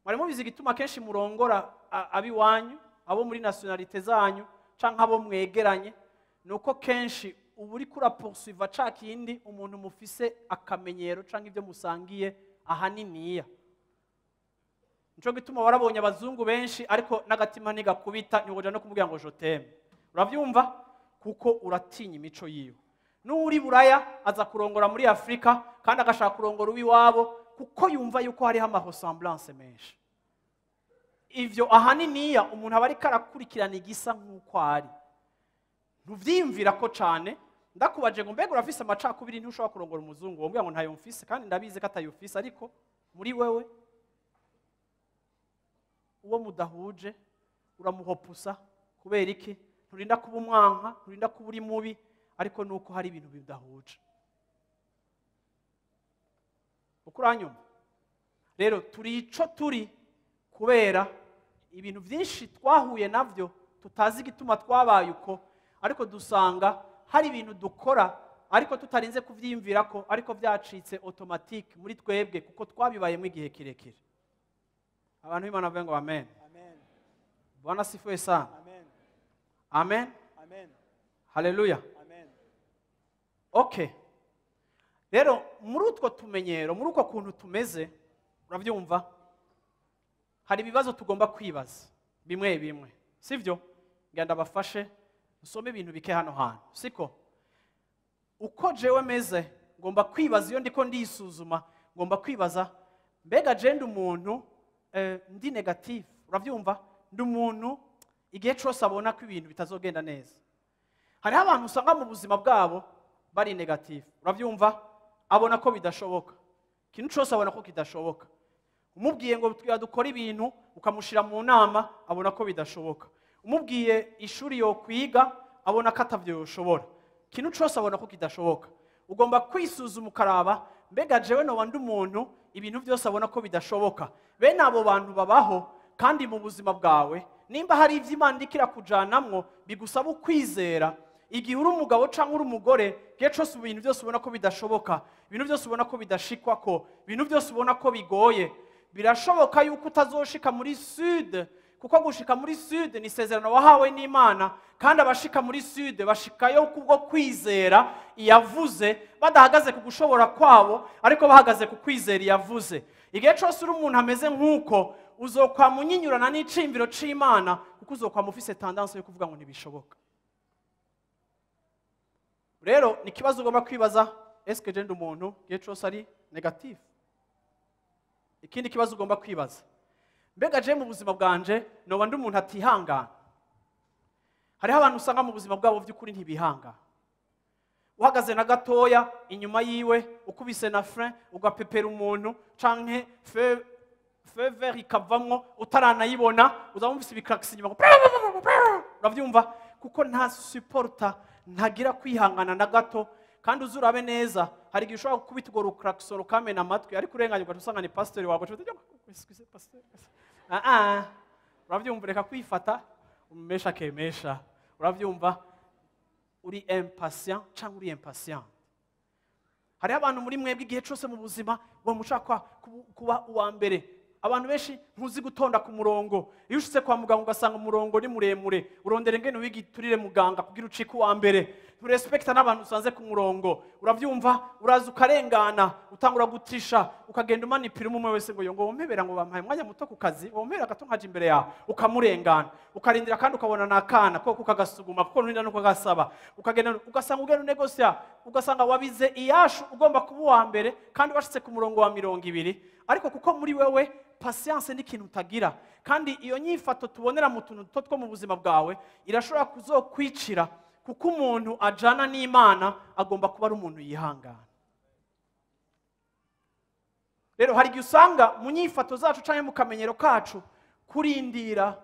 Mwari mubizi igituma kenshi murongora abiwanyu, abo muri nationalité zanyu canke abo mwegeranye? Ni uko kenshi uba uriko urapoursuiva ca kindi umuntu mufise akamenyero canke ibyo musangiye ahaniniya. Nico gituma warabonye abazungu benshi, ariko n'agatima ntigakubita, ntiwoja no kumubwira ngo "Je t'aime", uravyumva? Kuko uratinya imico yiwe. N'uri Buraya aza kurongora muri Afurika kandi agashaka kurongora uw'iwabo, kuko yumva yuko hariho amaressemblance menshi. Ivyo ahaniniya umuntu aba ariko arakurikirana igisa nk'uko ari. Ntuvyiyumvira ko cane. Ndakubaje ngo: "Mbega urafise amacakubiri, ntushobora kurongora umuzungu?" Wombwira ngo: "Ntayo mfise." Kandi ndabizi ko atayufise, ariko muri wewe uwo mudahuje uramuhopusa. Kubera iki? Nturinda kuba umwanka, nturinda kuba uri mubi, ariko nuko hari ibintu bidahuje. Uko uranyumva rero, turi ico turi kubera ibintu byinshi twahuye nabyo, tutazi igituma twabaye uko, ariko dusanga hari ibintu dukora ariko tutarinze kuvyiyumvira ko, ariko byacitse automatique muri twebwe kuko twabibayemo igihe kirekire. Abantu b'Imana bavuga ngo amen. Amen. Bwana asifiwe sana. Amen. Amen. Amen. Haleluya. Amen. Okay, rero muri utwo tumenyero, muri uko kuntu tumeze, urabyumva, hari ibibazo tugomba kwibaza bimwe bimwe, sibyo? Ngenda bafashe nsome ibintu bike hano hantu, siko? Uko jewe meze, ngomba kwibaza, iyo ndiko ndisuzuma, ngomba kwibaza: mbega je ndi umuntu ndi négatif? Urabyumva? Ndi umuntu igihe cyose abona ko ibintu bitazogenda neza? Hariho abantu usanga mu buzima bwabo bari négatif, urabyumva? Abona ko bidashoboka, ikintu cyose abona ko kidashoboka. Umubwiye ngo twiga dukore ibintu, ukamushyira mu nama, abona ko bidashoboka. Umubwiye ishuri yo kwiga, abona ko atavyo yoshobora. Ikintu cyose abona ko kidashoboka. Ugomba kwisuzuma ukaraba: mbega jewe noba ndi umuntu ibintu byose abona ko bidashoboka? Bene abo bantu babaho. Kandi mu buzima bwawe, nimba hari ibyo Imana iriko irakujanamwo bigusaba ukwizera, igihe uri umugabo cyangwa uri umugore, igihe cyose ibintu byose ubona ko bidashoboka, ibintu byose ubona ko bidashikwa, ko ibintu byose ubona ko bigoye, birashoboka yuko utazoshika muri sud, kuko gushika muri sud ni isezerano wahawe n'Imana. Kandi abashika muri sud bashikayo kubwo kwizera iyavuze, badahagaze ku gushobora kwabo, ariko bahagaze ku kwizera iyavuze. Igihe cyose uri umuntu ameze nk'uko, uzokwama unyinyurana n'iciyumviro c'Imana, kuko uzokwama ufise tendance yo kuvuga ngo ntibishoboka. Rero ni ikibazo ugomba kwibaza: Eske je ndi umuntu igihe cose ari négatif? Ikindi kibazo ugomba kwibaza: mbega je mu buzima bwanje noba ndi umuntu atihangana? Hariho abantu usanga mu buzima bwabo by'ukuri ntibihangana. Uhagaze na gatoya inyuma yiwe, ukubise na frein, ugapepera umuntu, canke feu vert ikavamwo utaranayibona, uzaba wumvise ibikrakisi inyuma ngo uravyumva, kuko nta supporta, ntagira kwihangana na gato. Kandi uzi urabe neza, hari igihe ushobora gukubita urwo ruklaxon rukamena amatwi, ariko urenganye ugaca usanga ni pasiteri wawe, ugaca uti: "Excuse, pasiteri." Ah ah, uravyumva, reka kwifata umesha kemesha. Uravyumva, uri impatient cyangwa uri impatient. Hariho abantu muri mwebwe igihe cyose mu buzima bamushaka kuba uwa mbere. Abantu benshi ntuzi gutonda ku murongo. Iyo ushitse kwa muganga ugasanga umurongo ni muremure, urondera ingene wigiturire muganga kugira ucike uwa mbere. Nturespekta n'abantu usanze ku murongo. Uravyumva, uraza ukarengana, utangura gutisha, ukagenda umanipira umwe wese ngo yo ngo wompebera, ngo bampaye umwanya muto ku kazi, wompebera gato nkaja imbere yawe, ukamurengana, ukarindira, kandi ukabona nakana ko kukagasuguma, kuko nturinda no kugasaba, ukagenda, ugasanga ugenda unegosia, ugasanga wabize iyashu ugomba kuba uwa mbere kandi washitse ku murongo wa 20. Ariko kuko muri wewe patience ni ikintu utagira, kandi iyo nyifato tubonera mu tuntu duto two mu buzima bwawe irashobora kuzokwicira, kuko umuntu ajana n'Imana agomba kuba ari umuntu yihangana. Rero hari igihe usanga mu nyifato zacu cyangwa mu kamenyero kacu kurindira,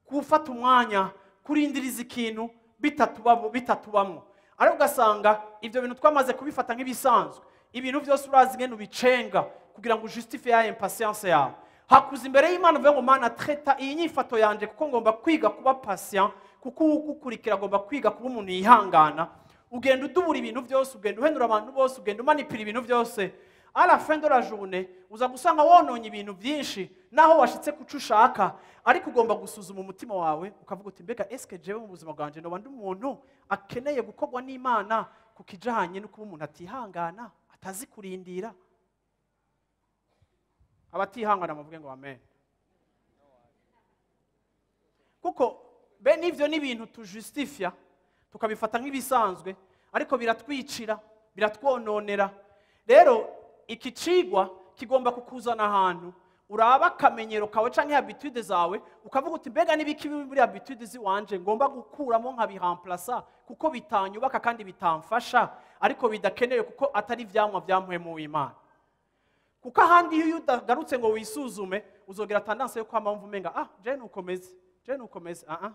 gufata umwanya, kurindiriza ikintu bitatubamwo, ariko ugasanga ibyo bintu twamaze kubifata nk'ibisanzwe. Ibintu byose urazi ingene ubicenga kugira ngo ujustifie ya impatience yawe. Hakuza imbere y'Imana uvuge ngo: "Mana, traita iyi nyifato yanje, kuko ngomba kwiga kuba patient, kuko ugukurikira agomba kwiga kuba umuntu yihangana." Ugenda udubura ibintu byose, ugenda uhenura abantu bose, ugenda umanipira ibintu byose. À la fin de la journée uza gusanga wononye ibintu byinshi naho washitse kuco ushaka. Ariko ugomba gusuzuma umutima wawe, ukavuga uti: "Mbega eske jewe mu buzima bwanje noba ndi umuntu akeneye gukorwa n'Imana ku kijanye no kuba umuntu atihangana, atazi kurindira?" Abatihangana muvuge ngo amen. Kuko bene ivyo ni ibintu tujustifia, tukabifata nk'ibisanzwe, ariko biratwicira, biratwononera. Rero iki cigwa kigomba kukuzana ahantu uraba akamenyero kawe canke habitude zawe, ukavuga uti: "Mbega n'ibiki biri muri habitude ziwanje ngomba gukuramo nkabiramplasa, kuko bitanyubaka kandi bitamfasha, ariko bidakenewe, kuko atari ivyamwa vyampwemu w'Imana?" Kuko ahandi iyo udagarutse ngo wisuzume, uzogira tendance yo kwama wumva umenga: "Ah, je nukomeze, je nukomeze." Ah ah,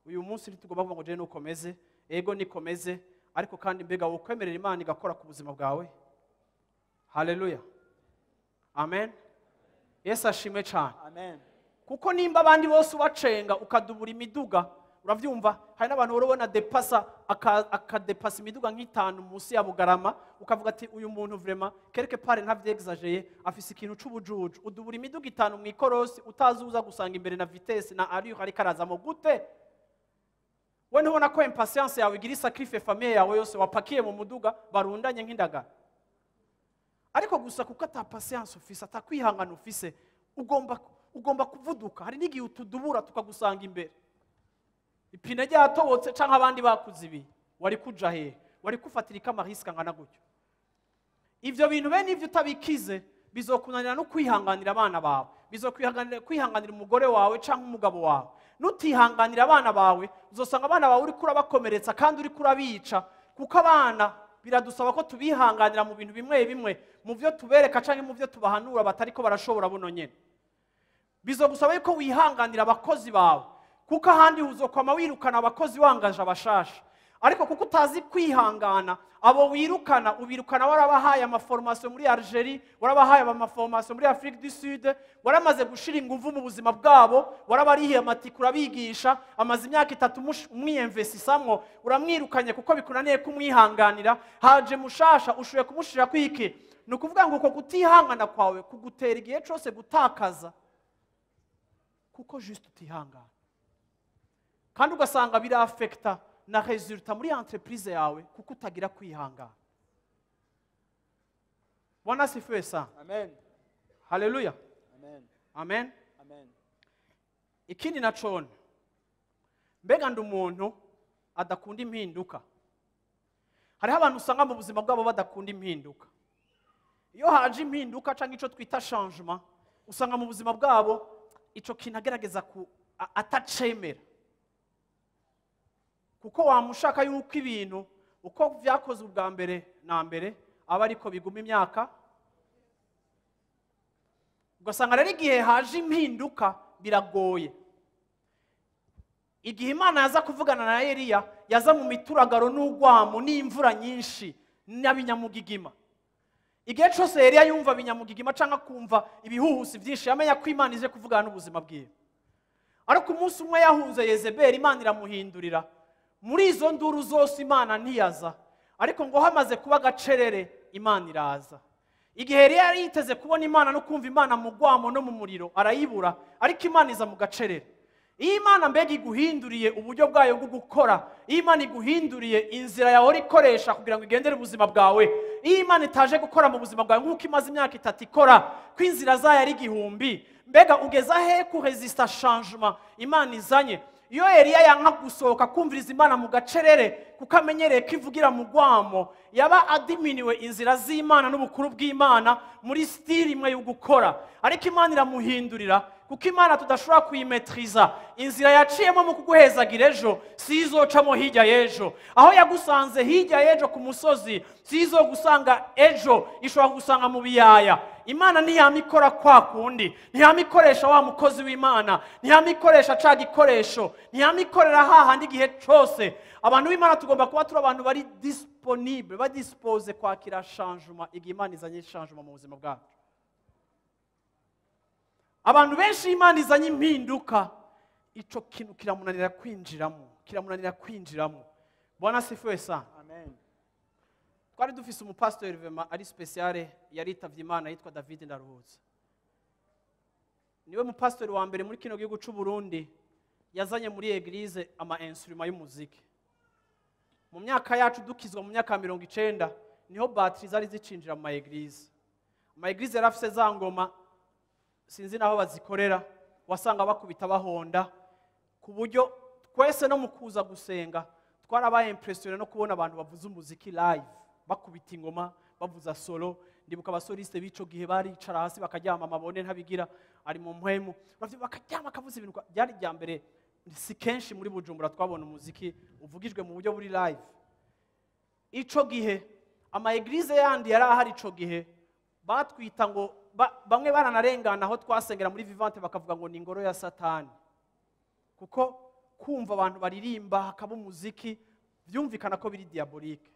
uyu munsi ntitugomba kuvuga ngo je nukomeze. Ego, nikomeze, ariko kandi mbega wokwemerera Imana igakora ku buzima bwawe? Haleluya, amen, Yesu ashimwe cyane. Amen. Kuko nimba abandi bose ubacenga, ukadubura imiduga, uravyumva, hari n'abantu urabona depasa akadepasa imiduga nk'itanu munsi ya Bugarama, ukavuga ati: "Uyu muntu vraiment, quelque part ntavyexageye, afise ikintu c'ubujuju." Udubura imiduga itanu mu ikorosi utazi uza gusanga imbere na vitesse na allure, ariko arazamo gute? We ntubona ko impatience yawe igira isacrifice famille yawe yose wapakiye mu muduga barundanye nk'indagara? Ariko gusa kuko ata patience ufise, atakwihangana ufise, ugomba kuvuduka. Hari n'igihe utudubura tukagusanga imbere, ipine ryatobotse canke abandi bakuzibiye. Wari kuja hehe? Wari kufatira ikamarisika angana gutyo? Ivyo bintu bene ivyo utabikize, bizokunanira no kwihanganira abana bawe, bizokwihanganira kwihanganira umugore wawe canke umugabo wawe. Nutihanganira abana bawe, uzosanga abana bawe uriko urabakomeretsa kandi uriko urabica, kuko abana biradusaba ko tubihanganira mu bintu bimwe bimwe, mu byo tubereka canke mu byo tubahanura batariko barashobora buno nyene. Bizogusaba yuko wihanganira abakozi bawe, kuko ahandi uzokwama wirukana abakozi wangaje abashasha, ariko kuko utazi kwihangana, abo wirukana ubirukana warabahaye amaformation muri Algerie, warabahaye amaformation muri Afrique du Sud, waramaze gushira inguvu mu buzima bwabo, warabarihiye amatike, urabigisha, amaze imyaka 3 umwiyemvesisamwo, uramwirukanye kuko bikunaniye kumwihanganira. Haje mushasha, ushoboye kumushira kwiki? Ni ukuvuga ngo uko kutihangana kwawe kugutera igihe cose gutakaza, kuko juste utihangana, kandi ugasanga birafekta na résultat muri entreprise yawe, kuko utagira kwihangana. Bwana asifiwe sana. Amen. Haleluya. Amen. Amen. Amen. Ikindi nacone: mbega ndi umuntu adakunda impinduka? Hariho abantu usanga mu buzima bwabo badakunda impinduka. Iyo haje impinduka cyangwa icyo twita changement, usanga mu buzima bwabo ico kintu agerageza ku atacemera, kuko wamushaka yuko ibintu uko vyakoze ubwa mbere na mbere aba ariko biguma imyaka. Ugasanga rero igihe haje impinduka biragoye. Igihe Imana yaza kuvugana na Eliya, yaza mu mituragaro n'ugwamo n'imvura nyinshi n'abinyamugigima. Igihe cyose Eliya yumva abinyamugigima cyangwa kumva ibihuhusi byinshi, yamenya ko Imana ije kuvugana n'ubuzima bwiwe. Ariko umunsi umwe yahunze Yezebeli, Imana iramuhindurira. Muri izo nduru zose Imana ntiyaza, ariko ngo hamaze kuba agacerere Imana iraza. Igihe Eliya yari yiteze kubona Imana no kumva Imana mu gwamo no mu muriro, arayibura, ariko Imana iza mu gacerere. Iyo Imana mbega iguhinduriye uburyo bwayo bwo gukora, iyo Imana iguhinduriye inzira yawe ikoresha kugira ngo igendere ubuzima bwawe, iyo Imana itaje gukora mu buzima bwawe nk'uko imaze imyaka 3 ikora, ko inzira zayo ari 1000, mbega ugeza he kuresista changement Imana izanye? Iyo Eliya yanka gusohoka kumviriza Imana mu gacerere kuko amenyereye ko ivugira mu gwamo, yaba adiminiwe inzira z'Imana n'ubukuru bw'Imana muri style imwe yo gukora. Ariko Imana iramuhindurira, kuko Imana tudashobora kuyimetriza. Inzira yaciyemo mu kuguhezagira ejo si izocamo hirya y'ejo. Aho yagusanze hirya y'ejo ku musozi si izogusanga ejo, ishobora kugusanga mu biyaya. Imana ntiyamikora kwa kundi, ntiyamikoresha wa mukozi w'Imana, ntiyamikoresha ca gikoresho, ntiyamikorera hahandi igihe cose. Abantu b'Imana tugomba kuba turi abantu bari disponible, badispose kwakira changement igihe Imana izanye changement mu buzima bwacu. Abantu benshi Imana izanye impinduka, ico kintu kiramunanira kwinjiramo, kiramunanira kwinjiramo. Bwana asifiwe sana. Amen. Twari dufise umupastori vema ari speciale, yaritavye Imana, yitwa David Ndaruhutse. Niwe mupastori wa mbere muri kino gihugu c'u Burundi yazanye muri eglise ama instrument y'umuziki. Mu myaka yacu dukizwa mu myaka 90 niho batterie zari zicinjira mu ma eglise. Ama eglise yarafise za ngoma, sinzi naho bazikorera, wasanga bakubita bahonda, ku buryo twese no mu kuza gusenga twarabaye impressionné no kubona abantu bavuza umuziki live, bakubita ingoma, bavuza solo. Ndibuka abasoliste b'ico gihe baricara hasi bakaryama, amabone ntabigira ari mu mpwemu, bakaryama akavuza ibintu. Byari rya mbere, si kenshi muri Bujumbura twabona umuziki uvugijwe mu buryo buri live. Ico gihe ama eglise yandi yari ahari ico gihe batwita ngo bamwe baranarengana aho twasengera muri Vivante bakavuga ngo ni ingoro ya Satani, kuko kumva abantu baririmba hakaba umuziki byumvikana ko biri diabolique.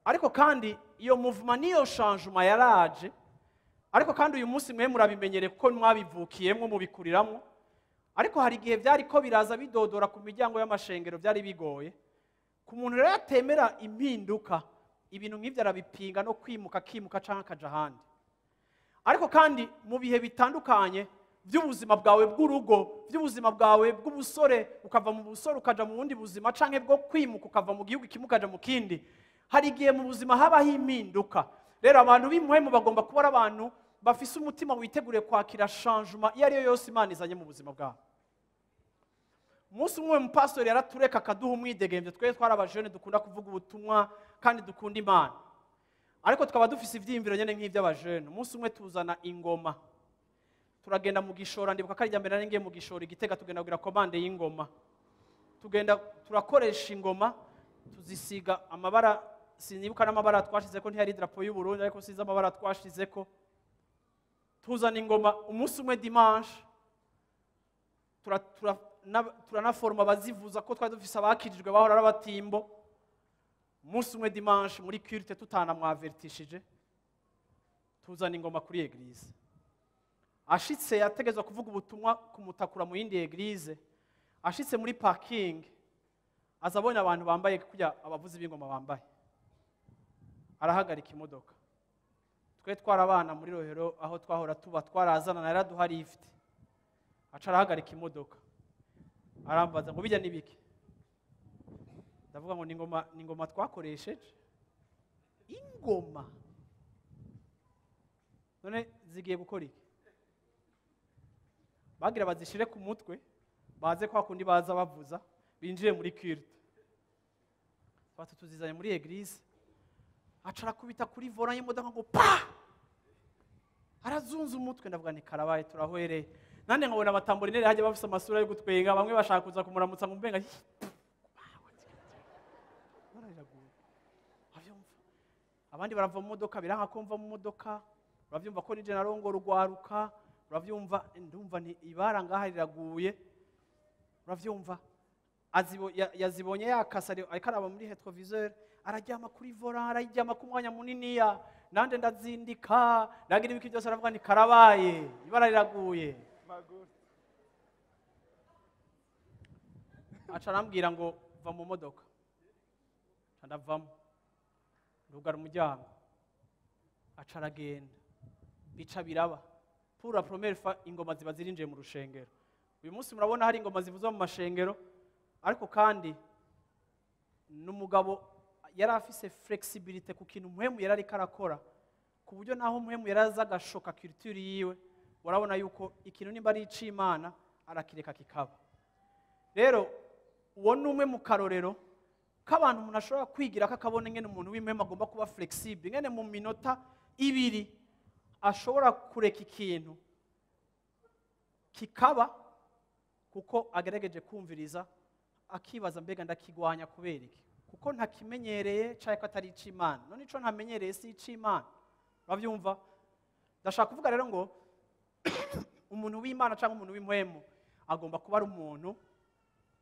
Ariko kandi iyo movement niyo changement yaraje. Ariko kandi uyu munsi mwe murabimenyere kuko mwabivukiyemwo mubikuriramwo. Ariko hari igihe byari ko biraza bidodora ku miryango y'amashengero, byari bigoye ku muntu rero atemera impinduka. Ibintu nk'ivyo arabipinga no kwimuka akimuka canke akaja ahandi. Ariko kandi mu bihe bitandukanye by'ubuzima bwawe bw'urugo, by'ubuzima bwawe bw'ubusore, ukava mu busore ukaja mu bundi buzima, canke bwo kwimuka ukava mu gihugu kimwe ukaja mu kindi, hari igihe mu buzima habaho impinduka. Rero abantu b'impwemu bagomba kuba ari abantu bafise umutima witeguriye kwakira changement iyo ari yo yose Imana izanye mu buzima bwabo. Umunsi umwe umupastori yaratureka akaduha umwidegemvyo, twe twari abajene dukunda kuvuga ubutumwa kandi dukunda Imana, ariko tukaba dufise ivyiyumviro nyene nk'ivy'abajene. Umunsi umwe tuzana ingoma, turagenda mu gishora. Ndibuka ko ari irya mbere nari ngiye mu gishora i Gitega, tugenda kugira komande y'ingoma, tugenda turakoresha ingoma, tuzisiga amabara, sinibuka n'amabara twashizeko, ntiyari idarapo y'u Burundi ariko sinzi amabara twashizeko. Tuzana ingoma umunsi umwe dimanche, turanaforma abazivuza ko twari dufise abakijijwe bahora ari abatimbo. Umunsi umwe dimanche muri culte tutanamwavertishije, tuzana ingoma kuri eglise. Ashitse yategezwa kuvuga ubutumwa kumutakura mu yindi eglise. Ashitse muri parking azabona abantu bambaye kujya abavuzi b'ingoma bambaye, arahagarika imodoka. Twe twarabana muri Rohero aho twahora tuba, twarazana na yaraduha lift. Aca arahagarika imodoka, arambaza ngo bijya nibiki? Ndavuga ngo ni ingoma twakoresheje. Ingoma none zigiye gukora iki? Bagira bazishire ku mutwe, baze kwa kundi baza bavuza, binjire muri culte. Twatu tuzizanye muri église, aca arakubita kuri volant y'imodoka ngo pa, arazunza umutwe. Ndavuga ni karabaye, turahwereye. Nande nkabona aba tambourinaires hajya bafise amasura yo gutwenga, bamwe bashaka kuza kumuramutsa ngo mbenga barariraguye. Uravyumva, abandi barava mu modoka, biranka ko mva mu modoka. Uravyumva ko nije narongora urwaruka. Uravyumva, ndumva nti ibara ngaha riraguye. Uravyumva, yazibonye yakasa, ariko araba muri rétroviseur, araryama kuri volant, araryama ku mwanya muniniya. Nande ndazindika, ndagira ibiki byose, aravuga ni karabaye, ibara riraguye. Aca arambwira ngo va mu modoka. Nca ndavamo, ndugara umuryango, aca aragenda. Bica biraba pour la première fois, ingoma ziba zirinjiye mu rushengero. Uyu munsi murabona hari ingoma zivuzwa mu mashengero, ariko kandi n'umugabo yari afise flexibilité ku kintu Mpwemu yari ariko arakora, ku buryo naho Mpwemu yari aza agashoka culture yiwe, urabona yuko ikintu nimba ari ic'Imana arakireka kikaba. Rero uwo ni umwe mu karorero k'abantu umuntu ashobora kwigira ko akabona ingene umuntu w'impwemu agomba kuba flexible, ingene mu minota 2 ashobora kureka ikintu kikaba kuko agerageje kumviriza, akibaza mbega ndakigwanya kubera iki, kuko ntakimenyereye cyangwa ko atari ic'Imana. None ico ntamenyereye si ic'Imana? Urabyumva, ndashaka kuvuga rero ngo umuntu w'Imana cyangwa umuntu w'impwemu agomba kuba ari umuntu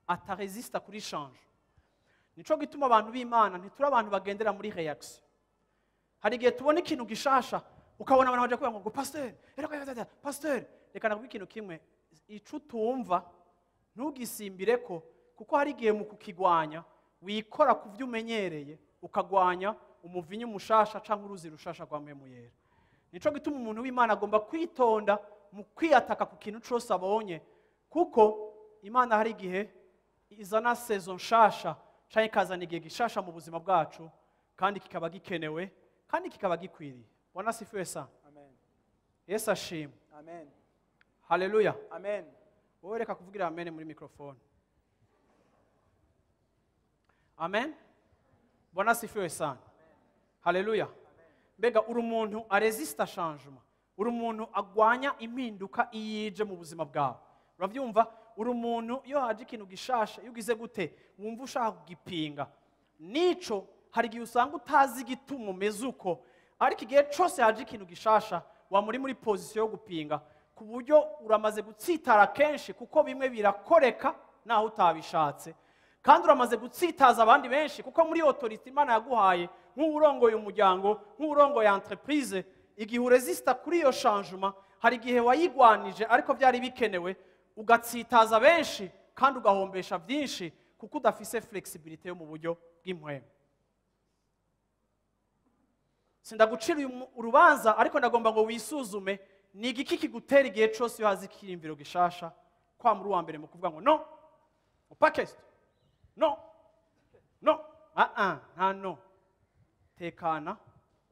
ataresista kuri change. Nico gituma abantu b'Imana ntituri abantu bagendera muri réaction. Hari igihe tubona ikintu gishasha, ukabona abantu baje kuvuga ngo pasteur, reka pasteur, reka nakubwira ikintu kimwe: ico utumva ntugisimbire ko, kuko hari igihe mu kukigwanya wikora ku byo umenyereye, ukagwanya umuvinyu mushasha cyangwa uruzi rushasha rwa Mpwemu Yera. Nico gituma umuntu w'Imana agomba kwitonda mu kwiyataka ku kintu cose abonye, kuko Imana hari igihe izana saison nshasha canke ikazana igihe gishasha mu buzima bwacu, kandi kikaba gikenewe kandi kikaba gikwiriye. Bwana asifiwe sana. Amen. Yesu ashimwe. Amen. Haleluya. Amen. Wowe reka kuvugira amen muri microphone. Amen. Bwana asifiwe sana. Haleluya. Mbega uri umuntu aresista changement, uri umuntu agwanya impinduka iyije mu buzima bwawe? Uravyumva, uri umuntu iyo haje ikintu gishasha, iyo ugize gute wumva ushaka kugipinga? Nico hari igihe usanga utazi igituma umeze uko, ariko igihe cose haje ikintu gishasha wa muri position yo gupinga, ku buryo uramaze gutsitara kenshi, kuko bimwe birakoreka naho utabishatse, kandi uramaze gutsitaza abandi benshi, kuko muri autorité Imana yaguhaye nk'uwurongoye umuryango, nk'uwurongoye entreprise, igihe uresista kuri iyo changement, hari igihe wayigwanije ariko byari bikenewe, ugatsitaza benshi kandi ugahombesha byinshi, kuko udafise flexibilité yo mu buryo bw'impwemu. Sindagucira urubanza, ariko ndagomba ngo wisuzume: ni igiki kigutera igihe cose iyo haza ikiyumviro gishasha kwa muri uwa mbere mu kuvuga ngo no upakeste, no no, ah ah, nta no? Tekana,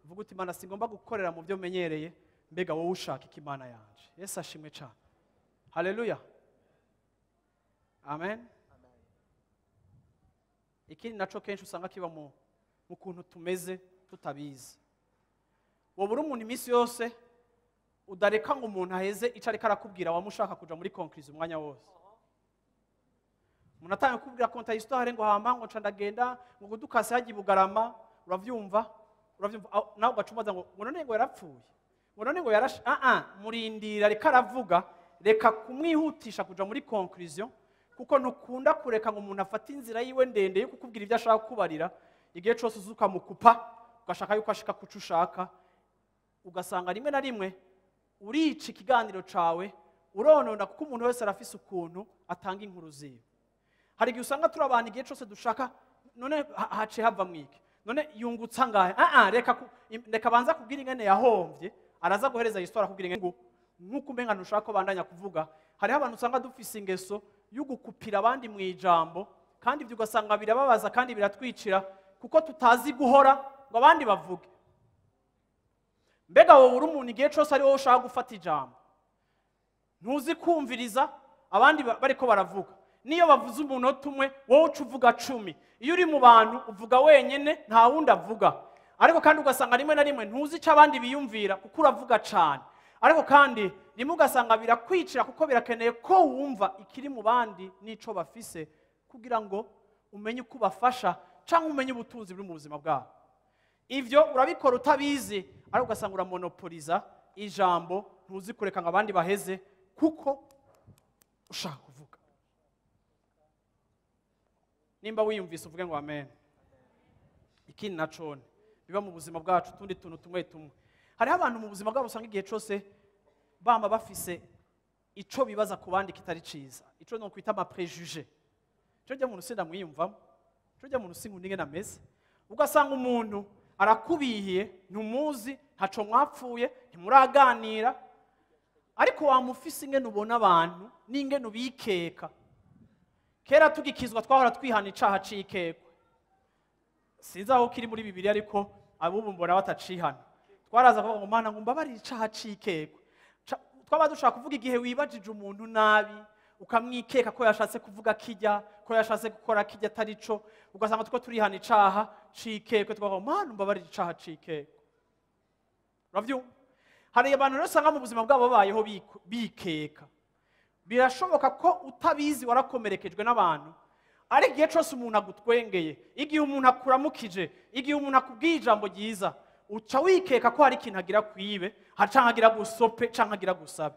uvuga uti: "Imana, singomba gukorera mu byo menyereye, mbega wowe ushaka iki, Imana yanje?" Yesu ashimwe cyane. Haleluya, amen. Ikindi naco kenshi usanga kiba mu kuntu tumeze tutabizi, wowe uri umuntu iminsi yose udareka ngo umuntu aheze icyo ariko arakubwira, wamushaka kuja muri conclusion umwanya wose. Umuntu atanga kukubwira konta histoire ngo hama ngo nca ndagenda ngo dukase hajya i Bugarama. Uravyumva, nawe ugaca umubaza ngo none ngo yarapfuye, ngo none ngo yarashe. Ah ah, murindira ariko aravuga, reka kumwihutisha kuja muri conclusion, kuko ntukunda kureka ngo umuntu afate inzira yiwe ndende yo kukubwira ibyo ashaka kukubarira. Igihe cyose uza ukamukupa, ugashaka yuko ashika kuco ushaka, ugasanga rimwe na rimwe urica ikiganiro cawe, uronona, kuko umuntu wese arafise ukuntu atanga inkuru ziwe. Hari igihe usanga turi abantu igihe cyose dushaka none haciye hava mwiki, none yungutse angahe? Ah ah, reka banza kubwira ingene yahomvye, araza guhereza histoire akubwira ingene ngo nk'uko umenga ntushaka ko bandanya kuvuga. Hariho abantu usanga dufise ingeso yo gukupira abandi mu ijambo, kandi ibyo ugasanga birababaza kandi biratwicira, kuko tutazi guhora ngo abandi bavuge. Mbega wowe uri umuntu igihe cyose ari wowe ushaka gufata ijambo, ntuzi kumviriza abandi bariko baravuga? Niyo bavuze umunota umwe, wowe uca uvuga 10. Iyo uri mu bantu uvuga wenyene, nta wundi avuga. Ariko kandi ugasanga rimwe na rimwe ntuzi ico abandi biyumvira kuko uravuga cane. Ariko kandi rimwe ugasanga birakwicira kuko birakeneye ko wumva ikiri mu bandi n'ico bafise kugira ngo umenye uko ubafasha canke umenye ubutunzi buri mu buzima bwabo. Ivyo urabikora utabizi, ariko ugasanga uramonopoliza ijambo, ntuzi kureka ngo abandi baheze kuko ushaka kuvuga. Nimba wiyumvise uvuge ngo amen. Ikindi nacone biba mu buzima bwacu, tundi tuntu tumwe tumwe. Hariho abantu mu buzima bwabo usanga igihe cose bama bafise ico bibaza ku bandi kitari ciza, ico no kwita ama préjugés. Ico rya muntu sinda mwiyumvamo, ico rya muntu sinkunda ingene ameze. Ugasanga umuntu arakubihiye, ntumuzi, ntaco mwapfuye, ntimuraganira, ariko wamufise ingene ubona abantu n'ingene ubikeka. Kera tugikizwa twahora twihana icaha c'ikekwe. Sinzi aho kiri muri Bibiliya, ariko abubu mbona batacihana. Twaraza kuvuga ngo Mana ngo mbabarire icaha c'ikekwe. Twaba dushaka kuvuga igihe wibajije umuntu nabi, ukamwikeka ko yashatse kuvuga kijya, ko yashatse gukora kijya atari co, ugasanga tuko turihana icaha c'ikekwe, tukavuga ngo Mana mbabarire icaha c'ikekwe. Uravyumva? Hari abantu rero usanga mu buzima bwabo babayeho bikeka. Birashoboka ko utabizi warakomerekejwe n'abantu, ariko igihe cose umuntu agutwengeye, igihe umuntu akuramukije, igihe umuntu akubwiye ijambo ryiza, uca wikeka ko hari ikintu agira kwibe, canke agira gusope, canke agira gusabe.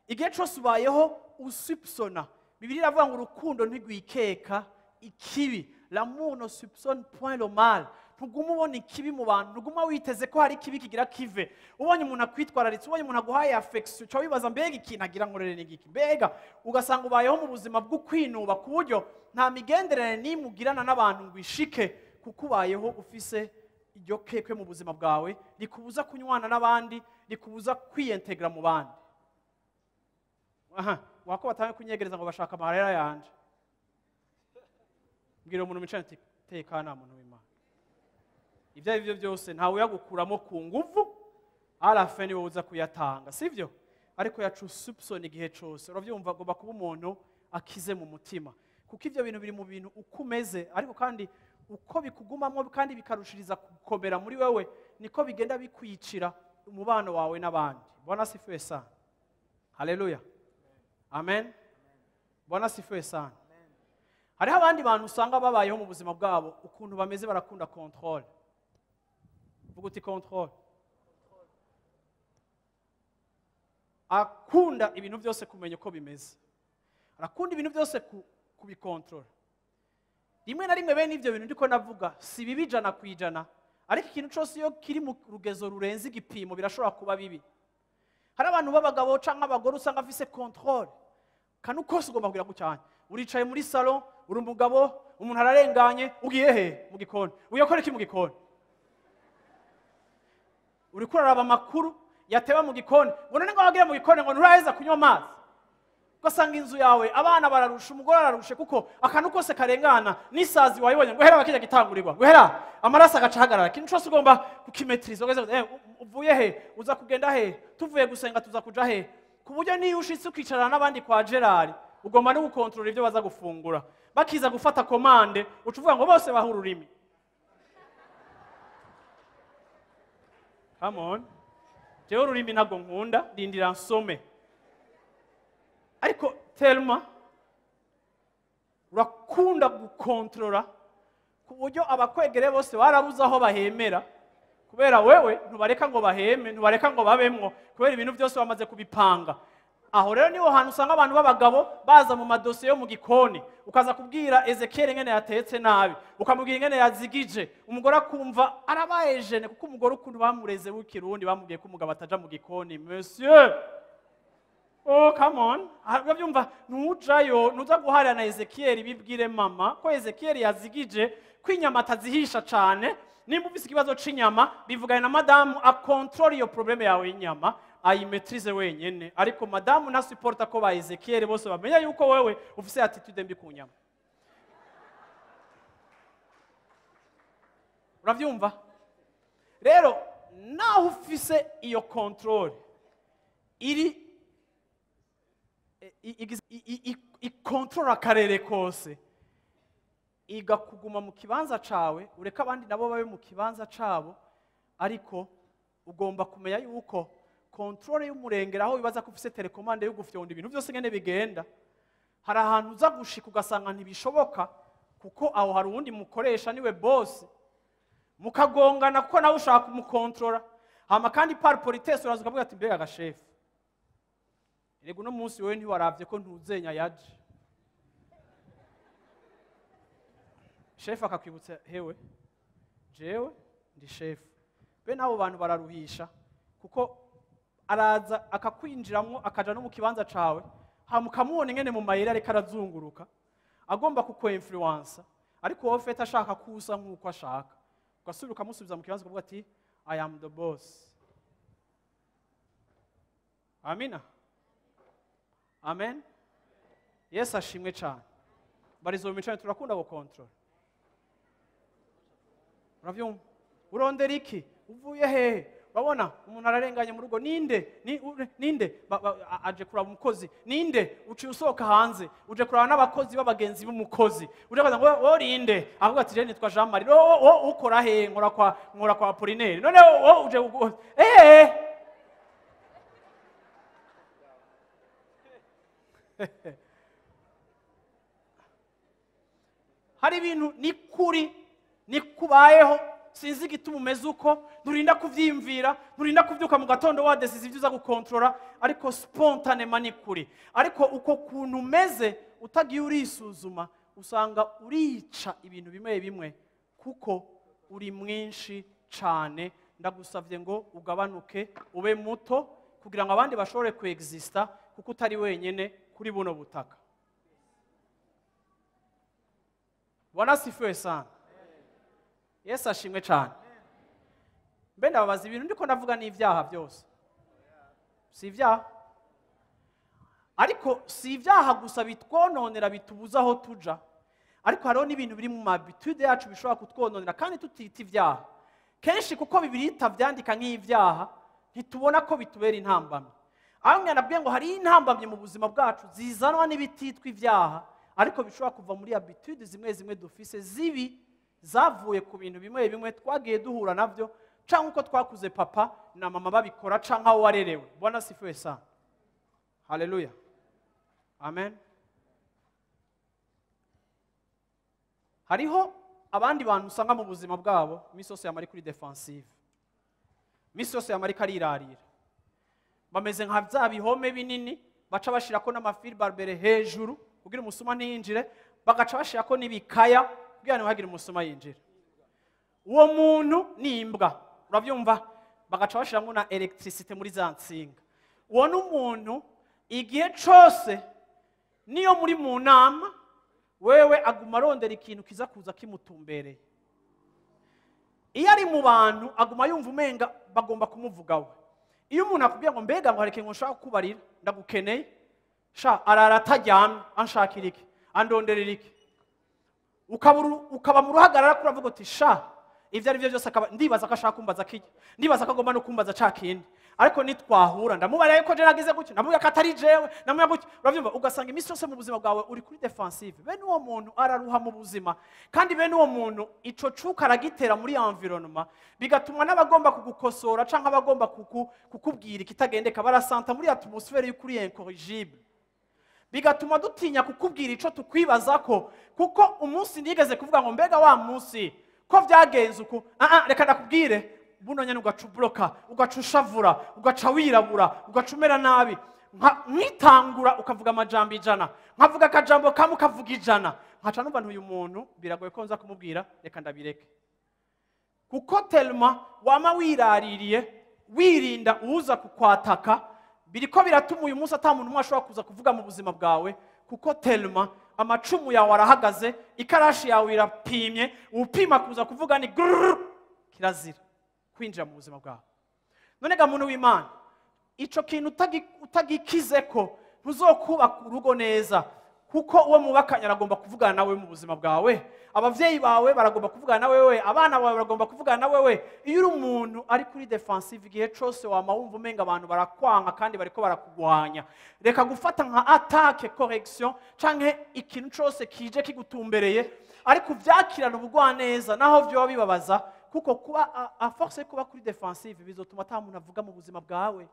Igihe cose ubayeho usupsona. Bibiliya iravuga ngo urukundo ntirwikeka ikibi. L'amour ne soupçonne point le mal. Ntuguma ubona ikibi mu bantu, ntuguma witeze ko hari ikibi kigira kive. Ubonye umuntu akwitwararitse, ubonye umuntu aguhaye affection, uca wibaza mbega ikintu agira nkorere ni igiki? Mbega ugasanga ubayeho mu buzima bwo kwinuba ku buryo nta migenderanire n'imwe ugirana n'abantu ngo ishike, kuko ubayeho ufise iryo kekwe mu buzima bwawe rikubuza kunywana n'abandi, rikubuza kwiyentegra mu bandi. Aha, wako batangiye kunyegereza ngo bashaka amarera yanje. Mbwira umuntu mwicaye ati tekana muntu w'Imana. Ibyo ari byo byose ntawe uyagukuramo ku nguvu, arafe niwe uza kuyatanga, sivyo? Ariko yacu soupçonne igihe cose. Uravyumva, agomba kuba umuntu akize mu mutima, kuko ivyo bintu biri mu bintu uko umeze, ariko kandi uko bikugumamwo kandi bikarushiriza gukomera muri wewe, niko bigenda bikwicira umubano wawe n'abandi. Bwana asifiwe sana. Haleluya. Amen. Bwana asifiwe sana. Hariho abandi bantu usanga babayeho mu buzima bwabo ukuntu bameze, barakunda contrôle. Vuga uti contrôle. Akunda ibintu byose kumenya uko bimeze, arakunda ibintu byose kubikontrola. Rimwe na rimwe bene ivyo bintu ndiko navuga si bibi 100%, ariko ikintu cose iyo kiri mu rugezo rurenze igipimo birashobora kuba bibi. Hari abantu b'abagabo canke abagore usanga afise contrôle, kanu kose ugomba kugira gucyanya. Uricaye muri salon, uri umugabo, umuntu ararenganye, ugiye he? Mu gikoni. Uyakora iki mu gikoni? Uriko uraraba amakuru yateba mu gikoni, ngo none ngo wagira mu gikoni ngo nturaheza kunywa amazi. Ugasanga inzu yawe abana bararusha, umugore ararushe, kuko akantu kose karengana n'isazi wayibonye ngo hera bakijya gitangurirwa, ngo hera amaraso agacahagarara. Ikintu cyose ugomba kukimetriza, ugeze uvuye he, uza kugenda he, tuvuye gusenga tuza kuja he, ku buryo niyo ushitse ukicarana n'abandi kwa Gerard ugomba no gukontrola ibyo baza gufungura. Bakiza gufata commande uca uvuga ngo bose baha ururimi. Come on. Jewe ururimi ntabwo nkunda, ndindira nsome. Ariko Telma urakunda gukontrola ku buryo abakwegere bose barabuze aho bahemera, kubera wewe ntubareka ngo baheme, ntubareka ngo babemwo, kubera ibintu byose bamaze kubipanga. Aho rero niho hantu usanga abantu b'abagabo baza mu madosiye yo mu gikoni, ukaza kubwira Ezekiel ingene yatetse nabi, ukamubwira ingene yazigije, umugore akumva arabaye jene, kuko umugore ukuntu bamureze w'ikirundi bamubwiye ko umugabo ataja mu gikoni. Monsieur, oh come on, urabyumva, ntujayo, ntuza guharira na Ezekiel bibwire mama ko Ezekiel yazigije, ko inyama atazihisha cane. Nimba ufise ikibazo c'inyama bivugane na madamu akontrole iyo probleme yawe y'inyama, ayimetrize wenyene. Ariko madamu ntasupporta ko ba Ezekiel bose bamenya yuko wewe ufise attitude mbi ku nyama. Uravyumva? Rero naho ufise iyo contrôle iri Ukontorora akarere kose. Iga kuguma mu kibanza cawe, ureka abandi nabo babe mu kibanza cabo, ariko ugomba kumenya yuko contrôle y'umurengera aho wibaza ko ufise télécommande yo gufyonda ibintu byose ngene bigenda, hari ahantu uza gushika ugasanga ntibishoboka, kuko aho hari uwundi mukoresha niwe boss, mukagongana kuko nawe ushaka kumukontorora. Hama kandi par politesse uraza ukavuga ati mbega gashefu, erega uno munsi wewe ntiwaravye ko ntuzenya yaje. Chef akakwibutsa hewe, jewe ndi chef. Be nabo bantu bararuhisha, kuko araza akakwinjiramwo akaja no mu kibanza cawe, hama ukamubona ingene mu mayeri ariko arazunguruka agomba kukwinfluensa, ariko wowe fete ashaka kusa nk'uko ashaka, ugasubira ukamusubiza mu kibanza ukavuga ati I am the boss. Amina, amen. Yesu ashimwe cyane. Barizo micane turakunda gukontorora. Uravyumva? Urondera iki? Uvuye hehe? Urabona umuntu ararenganye mu rugo, ninde? Ninde? Aje kuraba umukozi. Ninde? Uciye usohoka hanze, uje kuraba n'abakozi b'abagenzi b'umukozi. Uje kubaza ngo wowe urinde? Avuga ati je nitwa Jean Marie. Wowe ukora hehe? Nkora kwa Apollinaire. None wowe uje Hari ibintu ni kuri ni kubayeho, sinzi igituma umeze uko, nturinda kuvyiyumvira, nturinda kuvyuka mu gatondo wadesize ivyo uza gukontorora, ariko spontanément ni kuri. Ariko uko kuntu umeze utagiye urisuzuma, usanga urica ibintu bimwe bimwe kuko uri mwinshi cane. Ndagusavye ngo ugabanuke ube muto kugira ngo abandi bashobore kuexista, kuko utari wenyene kuri buno butaka. Bwana asifiwe sana. Yesu ashimwe cyane. Mbe ndababaza, ibintu ndiko ndavuga ni ibyaha byose? Si ibyaha, ariko si ibyaha gusa bitwononera bitubuza aho tuja, ariko hariho n'ibintu biri mu habitude yacu bishobora kutwononera kandi tutita ibyaha. Kenshi kuko Bibiliya itavyandika nk'ibyaha, ntitubona ko bitubera intambamyi. Aho nabwiye ngo hari intambamyi mu buzima bwacu zizanwa n'ibititwa ibyaha, ariko bishobora kuva muri habitude zimwe zimwe dufise zibi, zavuye ku bintu bimwe bimwe twagiye duhura navyo, canke uko twakuze papa na mama babikora, canke aho warerewe. Bwana asifiwe sana. Haleluya, amen. Hariho abandi bantu usanga mu buzima bwabo iminsi yose yamara kuri defensive, iminsi yose yamara arirarira, bameze nka bya bihome binini baca bashirako n'amafil barbere hejuru kugira umusuma ntiyinjire, bagaca bashirako n'ibikaya kugira ntihagire umusuma yinjira. Uwo muntu ni imbwa, uravyumva? Bagaca bashiramo na electricité muri za nsinga. Uwo n'umuntu igihe cose niyo muri mu nama, wewe aguma arondera ikintu kiza kuza kimutumbereye. Iyo ari mu bantu aguma yumva umenga bagomba kumuvugaho. Iyo umuntu akubwiye ngo mbega ngo hari ikintu nshaka kukubarira, ndagukeneye, sha arara ataryamye, anshakira iki, andonderera iki, ukaba mu ruhagarara kuravuga uti sha ivyo ari byo byose, akaba ndibaza ko ashaka kumbaza kijya, ndibaza ko agomba no kumbaza ca kindi, ariko nitwahura ndamubara yuko je nagize gutyo, ndamubwira ko atari jewe, ndamubwira gutyo. Uravyumva? Ugasanga iminsi yose mu buzima bwawe uri kuri defensive. Bene uwo muntu araruha mu buzima, kandi bene uwo muntu ico cuka aragitera muri environnement, bigatuma n'abagomba kugukosora canke abagomba kukubwira ikitagendeka barasanta muri atmosphère y'ukuri incorrigible, bigatuma dutinya kukubwira ico tukwibazako. Kuko umunsi nigeze kuvuga ngo mbega wa munsi ko vyagenze uku, reka ndakubwire, buno nyene ugaca ubloka, ugaca ushavura, ugaca wirabura, ugaca umera nabi, nkitangura ukavuga amajambo 100, nkavuga akajambo kamwe ukavuga 100, nkaca numva ntuyu muntu biragoye ko nza kumubwira, reka ndabireke. Kuko tellement wama wiraririye, wirinda uza kukwataka, biriko biratuma uyu munsi ata muntu umwe ashobora kuza kuvuga mu buzima bwawe, kuko tellement amacumu yawe arahagaze, ikarashi yawe irapimye, upima kuza kuvuga ni grrr, kirazira kwinjira mu buzima bwawe. None ga muntu w'Imana, ico kintu utagikizeko ntuzokubaka urugo neza, Kuko uwo mubakanye aragomba kuvugana nawe mu buzima bwawe, abavyeyi bawe baragomba kuvugana na wewe, abana bawe baragomba kuvugana na wewe. Iyo uri umuntu ari kuri defensive igihe cose wama wumva umenga abantu barakwanka kandi bariko barakugwanya. Reka gufata nka attaque, correction canke ikintu cose kije kigutumbereye, ariko uvyakirana ubugwaneza naho vyoba bibabaza, kuko kuba a force kuba kuri defensive bizotuma ata muntu avuga mu buzima bwawe.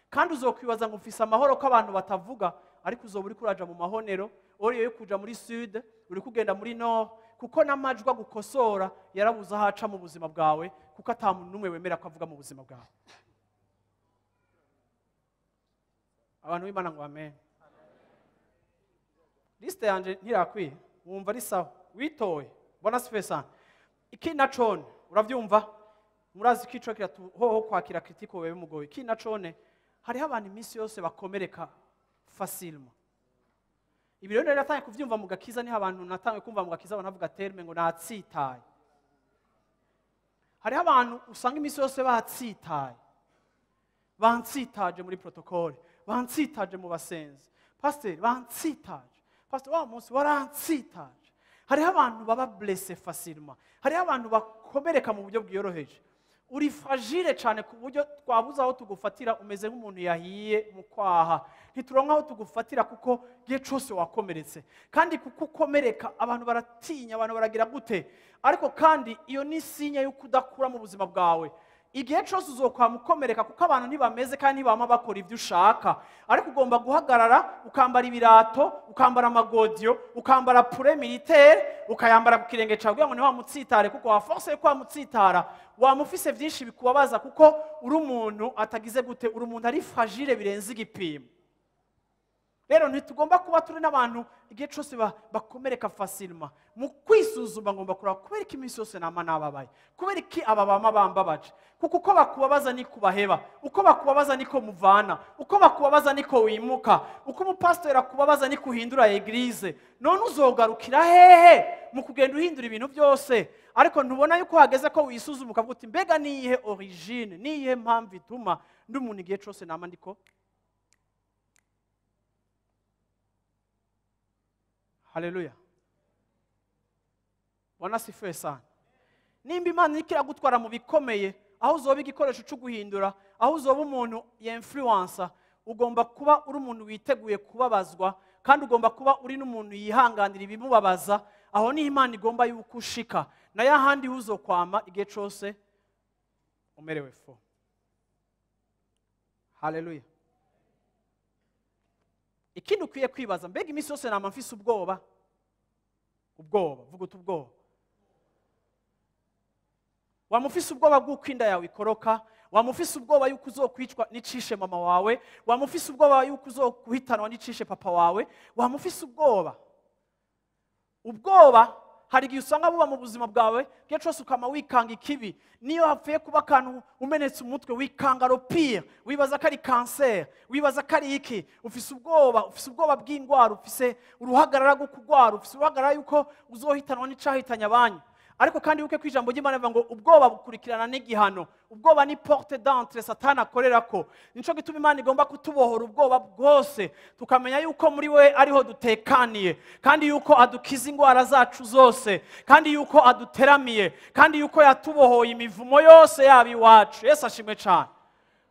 Kandi uzokwibaza ngo mfise amahoro ko abantu batavuga, ariko uzoba uriko uraja mu mahonero, uriyo yo kuja muri sud, uri kugenda muri nord, kuko n'amajwi agukosora yarabuze aho aca mu buzima bwawe, kuko ata muntu n'umwe wemera ko avuga mu buzima bwawe. Abantu b'Imana ngo amen. Liste yanje ntirakwiye, wumva ari sawa, witoye, bona sifesa. Iki nacone, uravyumva? Murazi ko ico kiratu hoho kwakira critique wewe mugoye. Iki nacone, hariho abantu iminsi yose bakomereka facilement. Ibi rero natangiye kuvyumva mu gakiza, niho abantu natangiye kumva mu gakiza abantu bavuga terme ngo natsitaye. Hariho abantu usanga iminsi yose batsitaye, bantsitaje muri protocole, bantsitaje mu basenzi, pasteur bantsitaje, pasteur wa munsi warantsitaje. Hariho abantu baba blessé facilement, hariho abantu bakomereka mu buryo bwiyoroheje. Uri fragile cyane ku buryo twabuze aho tugufatira, umeze nk'umuntu yahiye mu kwaha, ntituronka aho tugufatira kuko gihe cyose wakomeretse. Kandi kuko ukomereka abantu baratinya, abantu baragira gute. Ariko kandi iyo ni sinya y'uko udakura mu buzima bwawe. Igihe cyose uzokwama ukomereka kuko abantu ntibameze kandi ntibama bakora ibyo ushaka. Ariko ugomba guhagarara, ukambara ibirato, ukambara amagodiyo, ukambara pure militaire, ukayambara ku kirenge cyawe kugira ngo ntiwamutsitare, kuko wa force yo kwamutsitara wamufise byinshi bikubabaza, kuko uri umuntu atagize gute, uri umuntu ari fragile birenze igipimo. Rero ntitugomba kuba turi n'abantu igihe cyose bakomereka facilement. Mu kwisuzuma ngomba kuraba kubera iki iminsi yose nama nababaye, kubera iki aba bama bambabaje. Kuko uko bakubabaza niko baheba, uko bakubabaza niko muvana, uko bakubabaza niko wimuka, uko umupasiteri akubabaza niko uhindura eglise. None uzogarukira hehe mu kugenda uhindura ibintu byose? Ariko ntubona yuko hageze ko wisuzuma ukavuga uti mbega niyihe origine, niyihe mpamvu ituma ndi umuntu igihe cyose nama ndiko. Haleluya. Bwana asifiwe sana. Nimba Imana iriko iragutwara mu bikomeye, aho uzoba igikoresho cyo guhindura, aho uzoba umuntu y'influencer, ugomba kuba uri umuntu witeguye kubabazwa, kandi ugomba kuba uri n'umuntu yihanganira ibimubabaza. Aho ni Imana igomba yuko ushika, na yahandi uzokwama igihe cyose umerewe fo. Haleluya. Ikindi ukwiye kwibaza, mbega iminsi yose nama mfise ubwoba? Ubwoba, vuga uti ubwoba. Wamufise ubwoba bw'uko inda yawe ikoroka, wamufise ubwoba yuko uzokwicwa n'icishe mama wawe, wamufise ubwoba yuko uzokuhitanwa n'icishe papa wawe, wamufise ubwoba. Ubwoba hari igihe usanga buba mu buzima bwawe, igihe cyose ukama wikanga ikibi. Niyo hapfuye kuba akantu umenetse umutwe, wikanga le pire, wibaza ko ari cancer, wibaza ko ari iki. Ufise ubwoba, ufise ubwoba bw'indwara, ufise uruhagarara rwo kurwara, ufise uruhagarara yuko uzohitanwa n'icahitanye abanyu. Ariko kandi wibuke ko ijambo ry'Imana rivuga ngo ubwoba bukurikirana n'igihano. Ubwoba ni porte d'entrée Satani akorerako. Nico gituma Imana igomba kutubohora ubwoba bwose, tukamenya yuko muri we ariho dutekaniye, kandi yuko adukiza indwara zacu zose, kandi yuko aduteramiye, kandi yuko yatubohoye imivumo yose yaba iwacu. Yesu ashimwe cyane.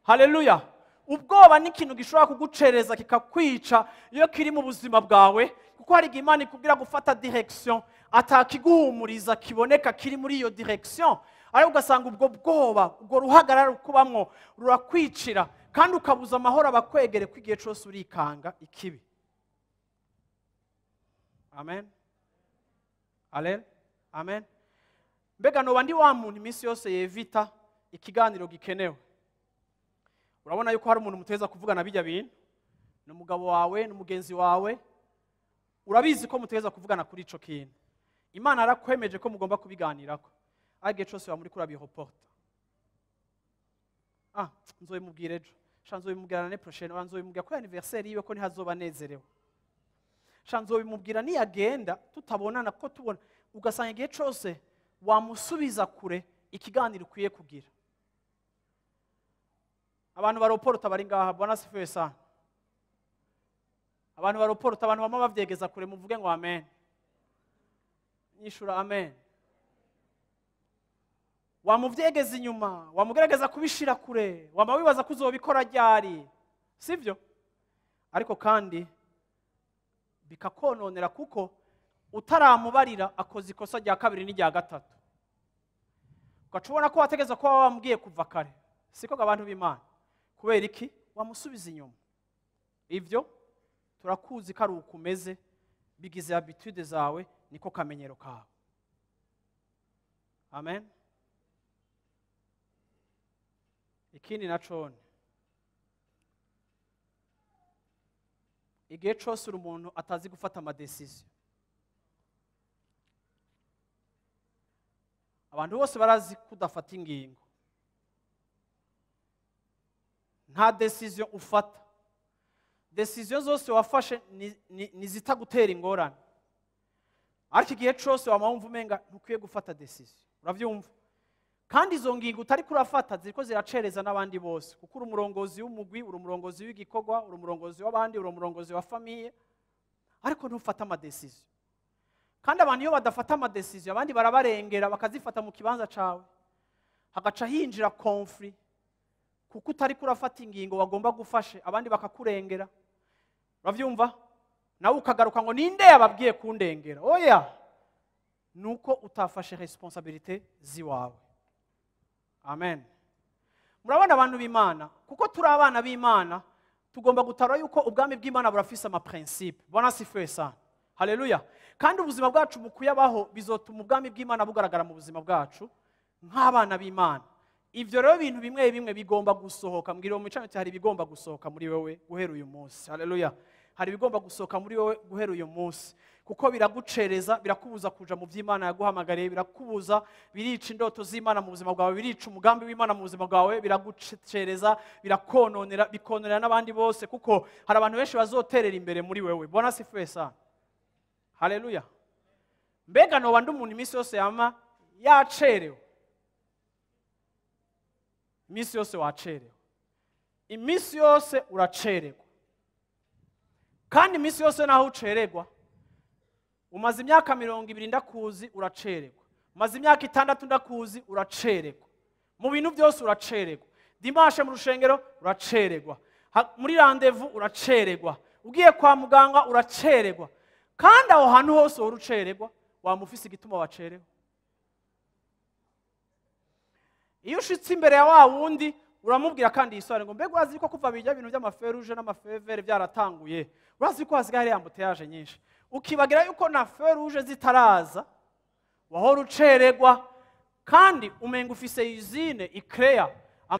Haleluya. Ubwoba ni ikintu gishobora kugucereza kikakwica iyo kiri mu buzima bwawe, kuko hari igihe Imana ikubwira gufata direction atakiguhumuriza kiboneka kiri muri iyo direction, ariko ugasanga ubwo bwoba, ubwo ruhagarara ukubamwo rurakwicira, kandi ukabuza amahoro abakwegere ko igihe cyose urikanga ikibi. Amen. Amen. Amen. Mbega noba ndi wa muntu iminsi yose yevita ikiganiro gikenewe. Urabona yuko hari umuntu muteza kuvugana bijya bintu, ni umugabo wawe, ni umugenzi wawe, urabizi ko muteza kuvugana kuri ico kintu. Imana arakwemeje ko mugomba kubiganirako, ariko igihe cyose muri kurabireporta. Ah, nzoyimubwira ejo, sha nzoyimubwira l'année prochaine, nzoyimubwira kuri anniversaire yiwe ko ntihazoba anezerewe, sha nzoyimubwira niyagenda tutabonana ko tubona. Ugasanga igihe cyose wamusubiza kure ikiganiro ukwiye kugira. Abantu baroporta bari ngaha, Bwana asifiwe sana. Abantu baroporta, abantu bama bavyegeza kure, muvuge ngo amen. Nyishura amen. Wamuvyegeza inyuma, wamugerageza kubishira kure, wama wibaza ko uzobikora ryari, sivyo? Ariko kandi bikakononera kuko utaramubarira akoze ikosa rya kabiri n'irya gatatu, ugaca ubona ko wategeza kuba wamubwiye kuva kare. Siko abantu b'Imana? Kubera iki wamusubiza inyuma? Ivyo turakuzi ko ari uko umeze, bigize habitude zawe, niko kamenyero kawe. Amen. Ikindi nacone, igihe cose uri umuntu atazi gufata amadecision. Abantu bose barazi kudafata ingingo, nta decision ufata. Decision zose wafashe ni zitagutera ingorane, ariko igihe cose wama wumva umenga ntukwiye gufata decision. Uravyumva? Kandi izo ngingo utari kurafata ziriko ziracereza n'abandi bose, kuko uri umurongozi w'umugwi, uri umurongozi w'igikorwa, uri umurongozi w'abandi, uri umurongozi wa famille, ariko ntufata amadecision. Kandi abantu iyo badafata amadecision, abandi barabarengera bakazifata mu kibanza cawe, hagaca hinjira conflit, kuko utari kurafata ingingo wagomba gufashe, abandi bakakurengera. Uravyumva? Nawe ukagaruka ngo ninde yababwiye kundengera? Oya, nuko utafashe responsabilité ziwawe. Amen. Murabona abantu b'Imana, kuko turi abana b'Imana, tugomba gutara yuko ubwami bw'Imana burafise ama principe. Bwana sifiwe sana. Haleluya. Kandi ubuzima bwacu mu kuyabaho bizotuma ubwami bw'Imana bugaragara mu buzima bwacu nk'abana b'Imana. Ivyo rero bintu bimwe bimwe bigomba gusohoka. Mbwira mu micano hari bigomba gusohoka muri wewe guhera uyu munsi. Haleluya. Hari bigomba gusohoka muri wewe guhera uyu munsi, kuko biragucereza, birakubuza kuja mu vy'Imana yaguhamagariye, birakubuza, birica indoto z'Imana mu buzima bwawe, birica umugambi w'Imana mu buzima bwawe, biragucereza, birakononera, bikononera n'abandi bose, kuko hari abantu benshi bazoterera imbere muri wewe. Bwana sifiwe sana. Haleluya. Mbega noba ndi umuntu iminsi yose yama yacerewe? Iminsi yose wacerewe, iminsi yose uracererwa. Kandi iminsi yose naho ucererwa, umaze imyaka 20 ndakuzi uracererwa, umaze imyaka 6 ndakuzi uracererwa, mu bintu byose uracererwa. Dimanche mu rushengero uracererwa, muri rendez-vous uracererwa, ugiye kwa muganga uracererwa. Kandi aho hantu hose urucererwa, wamufise igituma wacerewe. Iyo ushitse imbere ya wa wundi uramubwira kandi yisore ngo mbega urazi ko kuva bijya ibintu by'amaferuje n'amafevere byaratanguye, urazi ko hasigaye hari embouteillage nyinshi, ukibagira yuko na feruje zitaraza wahora ucererwa. Kandi umenga ufise usine ikrea,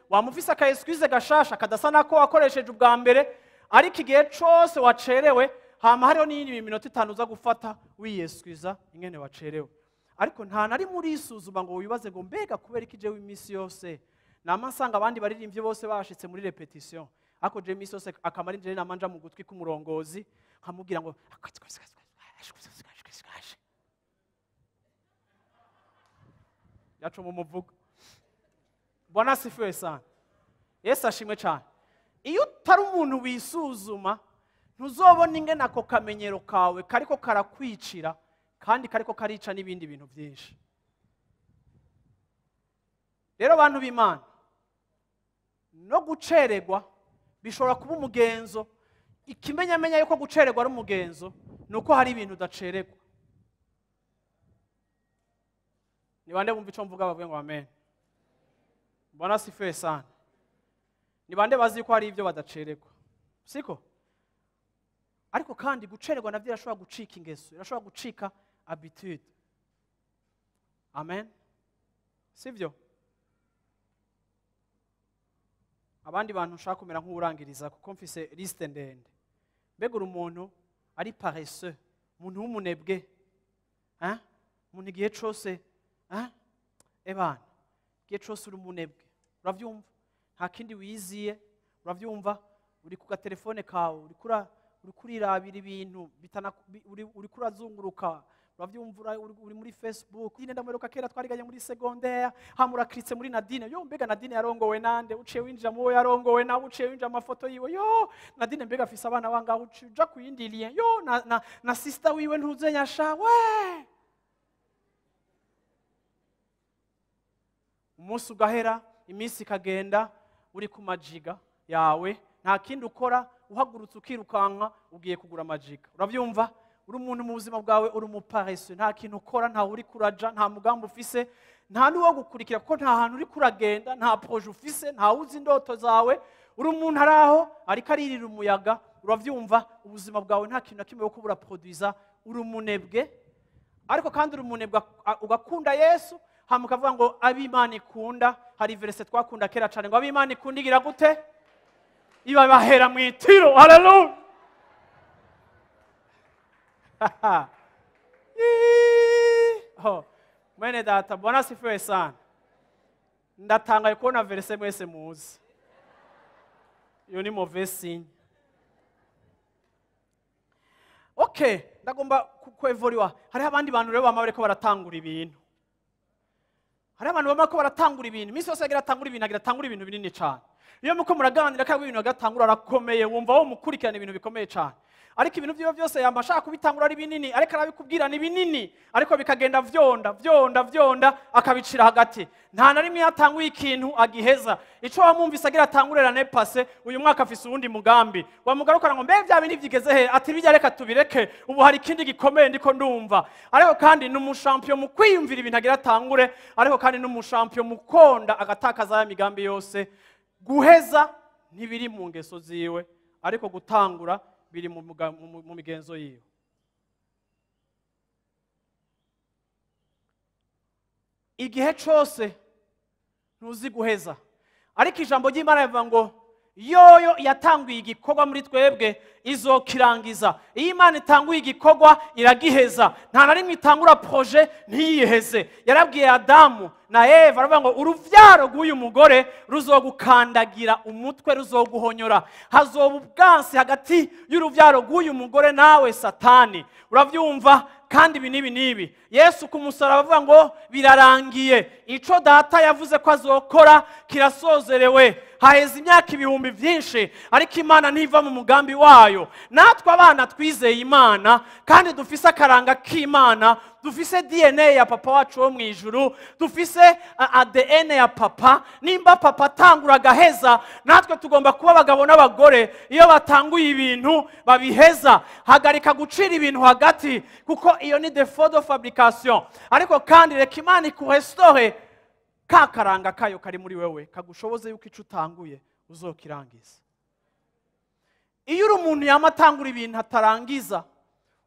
wamufise aka excuse gashasha kadasa nako wakoresheje ubwa mbere, ariko igihe cose wacerewe hama hariho n'iyindi minota 5 uza gufata wiyeskuza ingene wacerewe. Ariko nta nari muri isuzuma ngo wibaze ngo mbega kubera iki jewe iminsi yose nama nsanga abandi baririmbye bose bashitse muri repetition, ariko jewe iminsi yose akamara injere namanja mu gutwi k'umurongozi nkamubwira ngo yacu mu muvugo. Bwana sifiwe sana. Yesu ashimwe cyane. Iyo utari umuntu wisuzuma, ntuzobona ingene ako kamenyero kawe kariko karakwicira, kandi kariko karica n'ibindi bintu byinshi. Rero bantu b'Imana, no gucererwa bishobora kuba umugenzo. Ikimenyamenya yuko gucererwa ari umugenzo nuko hari ibintu udacererwa. Ni bande bumva ico mvuga bavuge ngo amen. Bwana sifiwe sana. Ni bande bazi ko hari ibyo badacererwa, siko? Ariko kandi gucererwa navyo irashobora gucika ingeso, irashobora gucika habitude. Amen. Sivyo? Abandi bantu nshaka kumera nk'urangiriza kuko mfise liste ndende. Mbega uri umuntu ari paresseux, umuntu w'umunebwe, hein? Umuntu igihe cose, hein? Ebana, igihe cose uri umunebwe. Uravyumva? Nta kindi wiziye, uravyumva? Uri ku gatelefone kawe, uri kurirabira ibintu, uri kurazunguruka, Uravyumva, uri muri Facebook, nyine ndamuheruka kera twariganye muri secondaire. Hama urakiritse muri Nadine. Yo, mbega Nadine yarongowe nande? Uciye winjira mu wo yarongowe nawe, uciye winjira mu mafoto yiwe. Yo, Nadine mbega afise abana bangahe? Uciye uja ku yindi lien. Yo, na sister wiwe ntuzenyasha we. Umunsi ugahera, iminsi ikagenda, uri ku majiga yawe, nta kindi ukora, uhagurutse ukirukanka ugiye kugura amajiga. Urabyumva, uri umuntu mu buzima bwawe uri umuparesseux, nta kintu ukora, nta uri kuraja, nta mugambi ufise, nta n'uwo gukurikira, kuko nta hantu uri kuragenda, nta projet ufise, nta uzi indoto zawe. Uri umuntu ari aho ariko aririra umuyaga. Urabyumva, ubuzima bwawe nta kintu na kimwe wo kubura produiza, uri umunebwe. Ariko kandi uri umunebwe ugakunda Yesu, hama ukavuga ngo ab'Imana ikunda. Hari verse twakunda kera cyane ngo ab'Imana ikunda igira gute? Ibabahera mu itiro. Haleluya. Oh, mwene data, Bwana asifiwe sana. Ndatangaye kubona verse mwese muzi. Iyo ni mauvais signe. Okay, ndagomba kwevoriwa. Hariho abandi bantu rero bama bariko baratangura ibintu. Hariho abantu bama bariko baratangura ibintu. Iminsi yose agira atangura ibintu, agira atangura ibintu binini cyane. Iyo muko muraganira kandi ibintu agatangura arakomeye, wumva wo mukurikirana ibintu bikomeye cyane. Ariko ibintu byiwe byose yamba ashaka kubitangura ari binini, ariko arabikubwira ni binini, ariko bikagenda vyonda vyonda vyonda akabicira hagati. Nta na rimwe yatanguye ikintu agiheza. Ico wamwumvise agira atangure l'année passée, uyu mwaka afise uwundi mugambi. Wamugarukana ngo mbe bya bindi vyigeze he? Ati bijya reka tubireke, ubu hari ikindi gikomeye ndiko ndumva. Ariko kandi ni umushampion mu kwiyumvira ibintu agira atangure, ariko kandi ni umushampion mu konda agatakaza ya migambi yose. Guheza ntibiri mu ngeso ziwe, ariko gutangura biri mu migenzo yiwe. Igihe cose ntuzi guheza, ariko ijambo ry'Imana rivuga ngo yoyo yatanguye igikorwa muri twebwe izokirangiza. Iyo Imana itanguye igikorwa iragiheza, nta na rimwe itangura projet ntiyiheze. Yarabwiye Adamu na Eva, aravuga ngo uruvyaro rw'uyu mugore ruzogukandagira umutwe, ruzoguhonyora. Hazoba ubwansi hagati y'uruvyaro rw'uyu mugore nawe Satani. Uravyumva? Kandi ibi n'ibi n'ibi. Yesu ku musaraba avuga ngo birarangiye. Ico data yavuze ko azokora kirasozerewe. Haheze imyaka ibihumbi byinshi, ariko Imana ntiva mu mugambi wayo. Natwe abana twizeye Imana kandi dufise akaranga k'Imana, dufise DNA ya papa wacu wo mu ijuru, dufise ADN ya papa. Nimba papa atangura agaheza, natwe tugomba kuba abagabo n'abagore iyo batanguye ibintu babiheza. Hagarika gucira ibintu hagati, kuko iyo ni défaut de fabrication. Ariko kandi reka Imana ikurestore ka karanga kayo kari muri wewe, kagushoboze yuko ico utanguye uzokirangiza. Iyo uri umuntu yama atangura ibintu atarangiza,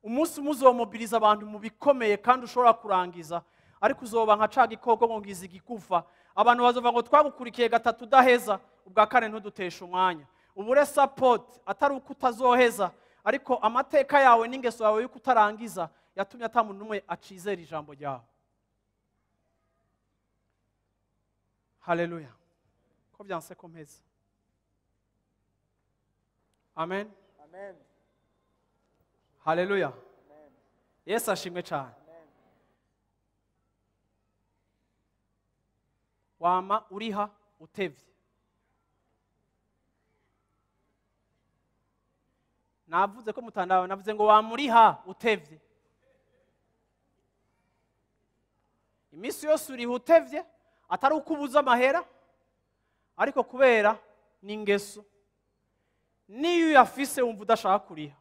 umunsi umwe uzomobiliza abantu mu bikomeye kandi ushobora kurangiza, ariko uzoba nka ca gikoko ngo ngize igikufa. Abantu bazova ngo twagukurikiye gatatu udaheza, ubwa kane ntuduteshe umwanya. Ubure support atari uko utazoheza, ariko amateka yawe n'ingeso yawe yuko utarangiza yatumye ata muntu n'umwe acizera ijambo ryawe. Haleluya. Ko byanse ko mpeza. Amen. Amen. Haleluya. Amen. Yesu ashimwe cyane. Amen. Wama uriha utevye. Navuze ko mutandawe, navuze ngo wamuriha utevye. Iminsi yose uriha utevye, atari uko ubuze amahera, ariko kubera n'ingeso. Niyo uyafise wumva udashaka kuriha,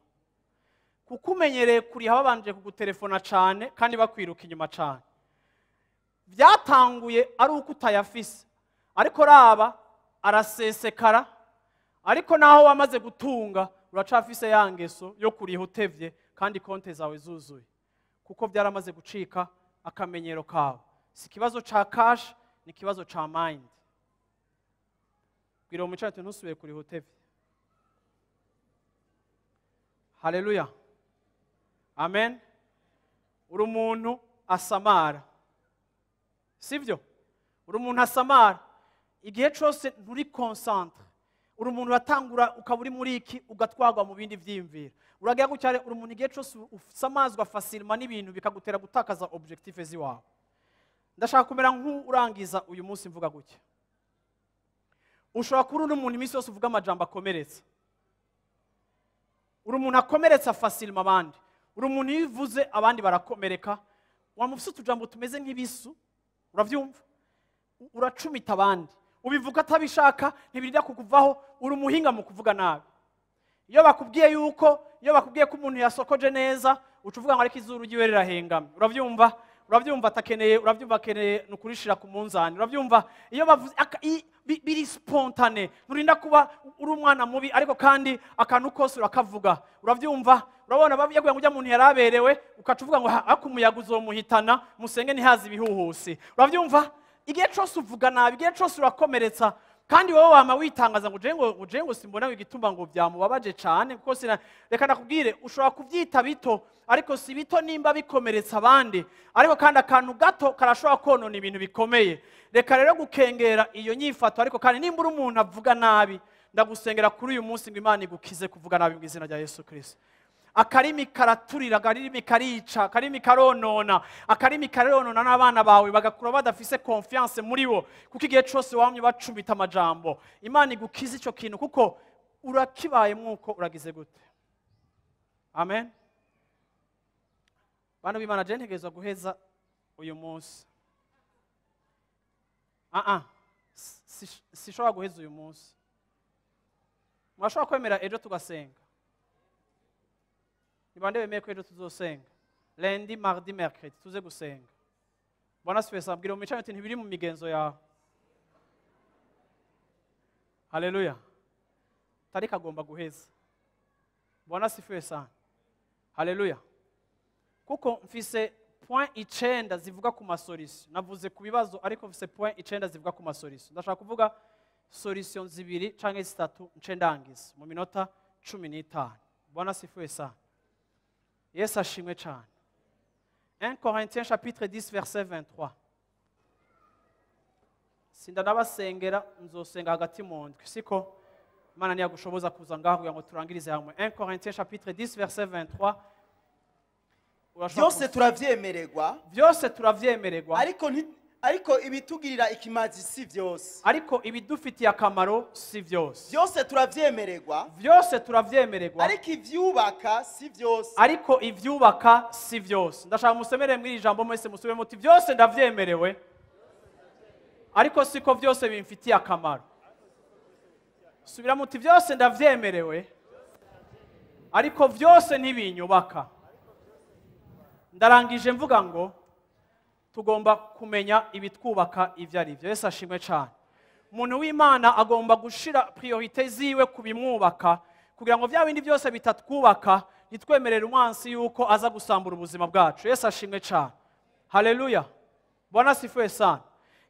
kuko umenyereye kuriha babanje kugutelefona cane kandi bakwiruka inyuma cane. Byatanguye ari uko utayafise, ariko raba arasesekara. Ariko naho wamaze gutunga uracafise ya ngeso yo kuriha utevye kandi konte zawe zuzuye, kuko byaramaze gucika akamenyero kawe. Si ikibazo ca cash, ni ikibazo ca mind. Bwira umucacu ati ntusubire kuriha utevye. Haleluya. Amen. Uri umuntu asamara, sivyo? Uri umuntu asamara igihe cose nturi concentre. Uri umuntu uratangura ukaba uri muri iki, ugatwarwa mu bindi vyiyumviro. Uragira gutya, uri umuntu igihe cose usamazwa facilement n'ibintu bikagutera gutakaza objectif ziwawe. Ndashaka kumera nk'urangiza uyu munsi mvuga gutya: ushobora kuba uri umuntu iminsi yose uvuga amajambo akomeretsa. Uri umuntu akomeretsa facilement abandi. Uri umuntu iyo uvuze abandi barakomereka. Wamufise utujambo tumeze nk'ibisu, uravyumva, uracumita abandi, ubivuga atabishaka, ntibirinda kukuvaho. Uri umuhinga mu kuvuga nabi. Iyo bakubwiye ko umuntu yasokoje neza, uca uvuga ngo ariko izuru ryiwe rirahengamye. Uravyumva, atakeneye, uravyumva, akeneye ni ukurishira ku munzani. Uravyumva, iyo bavuze biri spontané, nturinda kuba uri umwana mubi, ariko kandi akantu kose urakavuga. Uravyumva, urabona, bavuye ngo ujya muntu yaraberewe, ukaca uvuga ngo ariko umuyaga uzomuhitana, musenge ntihaze ibihuhusi. Uravyumva, igihe cose uvuga nabi, igihe cose urakomeretsa, kandi wowe wama witangaza ngo je ngo simbona igituma ngo byamubabaje cane, kuko sina. Reka nakubwire, ushobora kuvyita bito, ariko si bito nimba bikomeretsa abandi. Ariko kandi akantu gato karashobora konona ibintu bikomeye. Reka rero gukengera iyo nyifato. Ariko kandi nimba uri umuntu avuga nabi, ndagusengera kuri uyu munsi ngo Imana igukize kuvuga nabi mu izina rya Yesu Kristo. Akarimi karaturira, akarimi karica, akarimi karonona, akarimi karonona n'abana bawe bagakura badafise confiance muri bo, kuko igihe cose wamye bacumita amajambo. Imana igukize ico kintu, kuko urakibaye mwuko uragize gute. Amen. Bana b'Imana, je ntegerezwa guheza uyu munsi. Ah ah, sishobora guheza uyu munsi. Mwashobora kwemera ejo tugasenga? Ni bande bemeye ko ejo tuzosenga? Lundi, mardi, mercredi tuze gusenga. Bwana asifiwe sana. Bwira mu ati ntibiri mu migenzo yawe. Haleluya. Tariki agomba guheza. Bwana asifiwe sana. Haleluya. Kuko mfise point 9 zivuga ku ma solution. Navuze ku bibazo, ariko mfise point 9 zivuga ku ma solution. Ndashaka kuvuga solution zibiri canke zitatu, nce ndangiza mu minota 15. Bwana asifiwe sana. Yesu ashimwe cyane. 1 Corinthiens chapitre 10 verset 23. Sinda nabasengera, nzosenga hagati mu ndwi, siko? Imana niyagushoboza kuza ngaho kugira ngo turangirize hamwe. 1 Corinthiens chapitre 10 verset 23. Urashobora Byose turavyemererwa, Byose turavyemererwa, ariko ibitugirira ikimazi si byose. Ariko ibidufitiye akamaro si byose. Byose turavyemererwa, Byose turavyemererwa, ariko ivyubaka si byose. Ariko ivyubaka si byose. Ndashaka musomere muri iri jambo mwese, musubire muti: byose ndavyemerewe, ariko siko byose bimfitiye akamaro. Subira muti: byose ndavyemerewe, ariko byose ntibinyubaka. Ndarangije mvuga ngo tugomba kumenya ibitwubaka ibyo ari byo. Yesu ashimwe cyane. Umuntu w'Imana agomba gushira priorité ziwe ku bimwubaka, kugira ngo bya bindi byose bitatwubaka ntitwemerere umwansi yuko aza gusambura ubuzima bwacu. Yesu ashimwe cyane. Haleluya. Bwana asifiwe sana.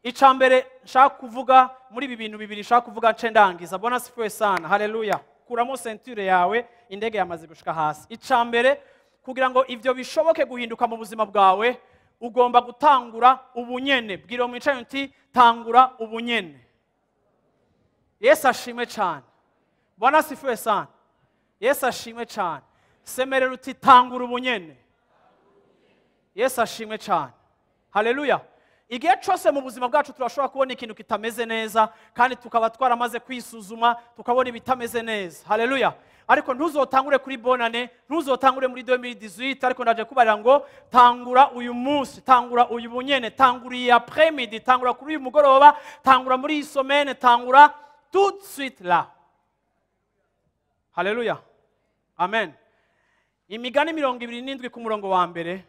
Icya mbere nshaka kuvuga muri ibi bintu bibiri nshaka kuvuga, nce ndangiza. Bwana asifiwe sana. Haleluya. Kuramo ceinture yawe, indege yamaze gushika hasi. Icya mbere, kugira ngo ibyo bishoboke guhinduka mu buzima bwawe, ugomba gutangura ubunyene. Bwira mwicaye uti: tangura ubunyene. Yesu ashimwe cyane. Bwana asifiwe sana. Yesu ashimwe cyane. Semerera uti: tangura ubunyene. Yesu ashimwe cyane. Haleluya. Igihe cyose mu buzima bwacu turashobora kubona ikintu kitameze neza, kandi tukaba twaramaze kwisuzuma tukabona ibitameze neza. Haleluya. Ariko ntuzotangure kuri bonane, ntuzotangure muri 2018. Ariko ndaje kubarira ngo tangura uyu munsi, tangura uyu bunyene, tangura iyi après-midi, tangura kuri uyu mugoroba, tangura muri iyi semaine, tangura tout de suite là. Haleluya. Amen. Imigani 27 ku murongo wa mbere,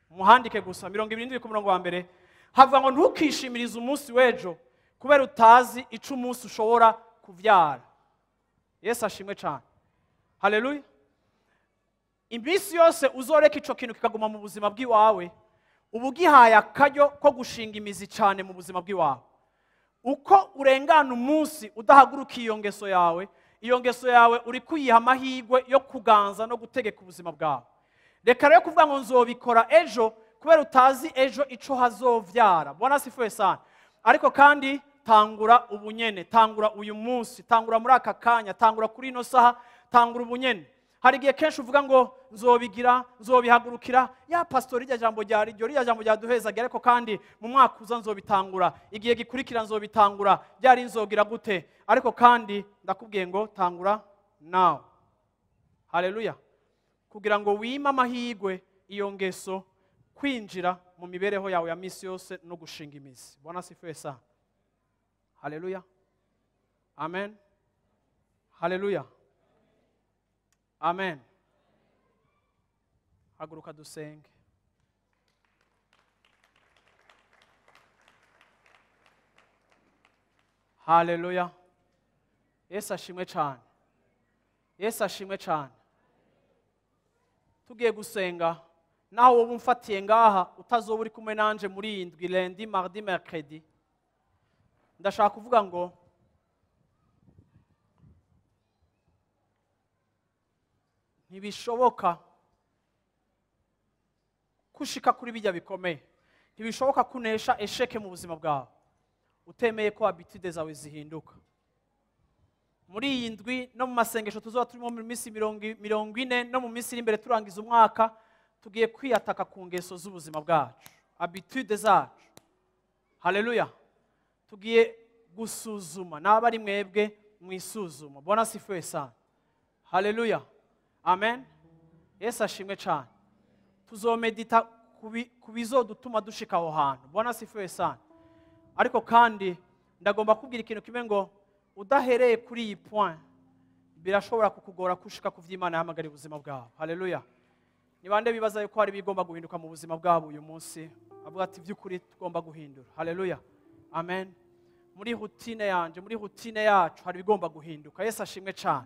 muhandike gusa, 27 ku murongo wa mbere, havuga ngo: ntukishimirize umunsi w'ejo, kubera utazi ico umunsi ushobora kuvyara. Yesu ashimwe cyane. Haleluya. Iminsi yose uzoreka ico kintu kikaguma mu buzima bw'iwawe, uba ugihaye akaryo ko gushinga imizi cyane mu buzima bw'iwawe. Uko urengana umunsi udahaguruka iyo ngeso yawe, iyo ngeso yawe uri kuyiha amahirwe yo kuganza no gutegeka ubuzima bwawe. Reka rero kuvuga ngo nzobikora ejo, kubera utazi ejo ico hazovyara. Bwana asifiwe sana. Ariko kandi Tangura ubunyene, tangura uyu munsi, tangura muri aka kanya, tangura kuri ino saha, tangura ubunyene. Hari igihe kenshi uvuga ngo nzobigira, nzobihagurukira, ya pastor irya jambo ryari ryo, rya jambo ryaduhezaga, ariko kandi mu mwaka uza nzobitangura, igihe gikurikira nzobitangura, ryari nzogira gute? Ariko kandi ndakubwiye ngo tangura now. Haleluya. Kugira ngo wime amahirwe iyo ngeso kwinjira mu mibereho yawe ya misi yose no gushinga imizi. Bwana asifiwe sana. Haleluya. Amen. Haleluya. Amen. Haguruka dusenge. Haleluya. Yesu ashimwe cyane. Yesu ashimwe cyane. Tugiye gusenga, naho wowe umfatiye ngaha utazoba uri kumwe nanje muri iyi ndwi, lundi, mardi, mercredi. Ndashaka kuvuga ngo ntibishoboka kushika kuri bijya bikomeye, ntibishoboka kunesha esheke mu buzima bwawe utemeye ko habitude zawe zihinduka. Muri iyi ndwi no mu masengesho tuzoba turimo mu minsi 40 no mu minsi iri imbere turangiza umwaka, tugiye kwiyataka ku ngeso z'ubuzima bwacu, habitude zacu. Haleluya. Tugiye gusuzuma, naba ari mwebwe mwisuzuma. Bwana asifiwe sana. Haleluya. Amen. Yesu ashimwe cyane. Tuzomedita kubizodutuma dushika aho hantu. Bwana asifiwe sana. Ariko kandi ndagomba kubwira ikintu kimwe ngo udahereye kuri iyi point birashobora kukugora kushika ku vy'Imana yahamagariye ubuzima bwawe. Haleluya. Ni bande bibaza yuko hari bigomba guhinduka mu buzima bwabo uyu munsi, avuga ati by'ukuri tugomba guhindura. Haleluya. Amen. Muri routine yanje, muri routine yacu hari bigomba guhinduka. Yesu ashimwe cyane.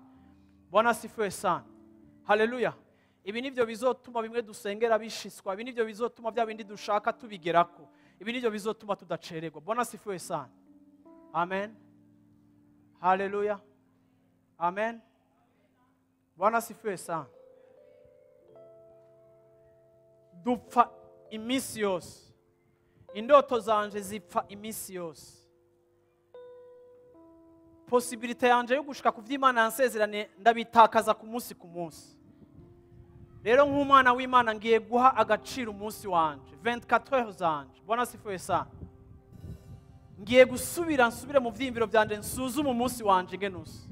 Bwana asifiwe sana. Haleluya. Ibi nivyo bizotuma bimwe dusengera bishiswa, ibi nivyo bizotuma bya bindi dushaka tubigerako, ibi nivyo bizotuma tudacererwa. Bwana asifiwe sana. Amen. Haleluya. Amen. Bwana asifiwe sana. Dupfa iminsi yose, indoto zanje zipfa iminsi yose, possibilité yanje yo gushika ku vy'Imana yansezerane ndabitakaza ku munsi ku munsi. Rero nk'umwana w'Imana ngiye guha agaciro umunsi wanje, 24 heures zanje. Bwana asifiwe sana. Ngiye gusubira nsubire mu vyiyumviro vyanje, nsuzume umunsi wanje ngene usa,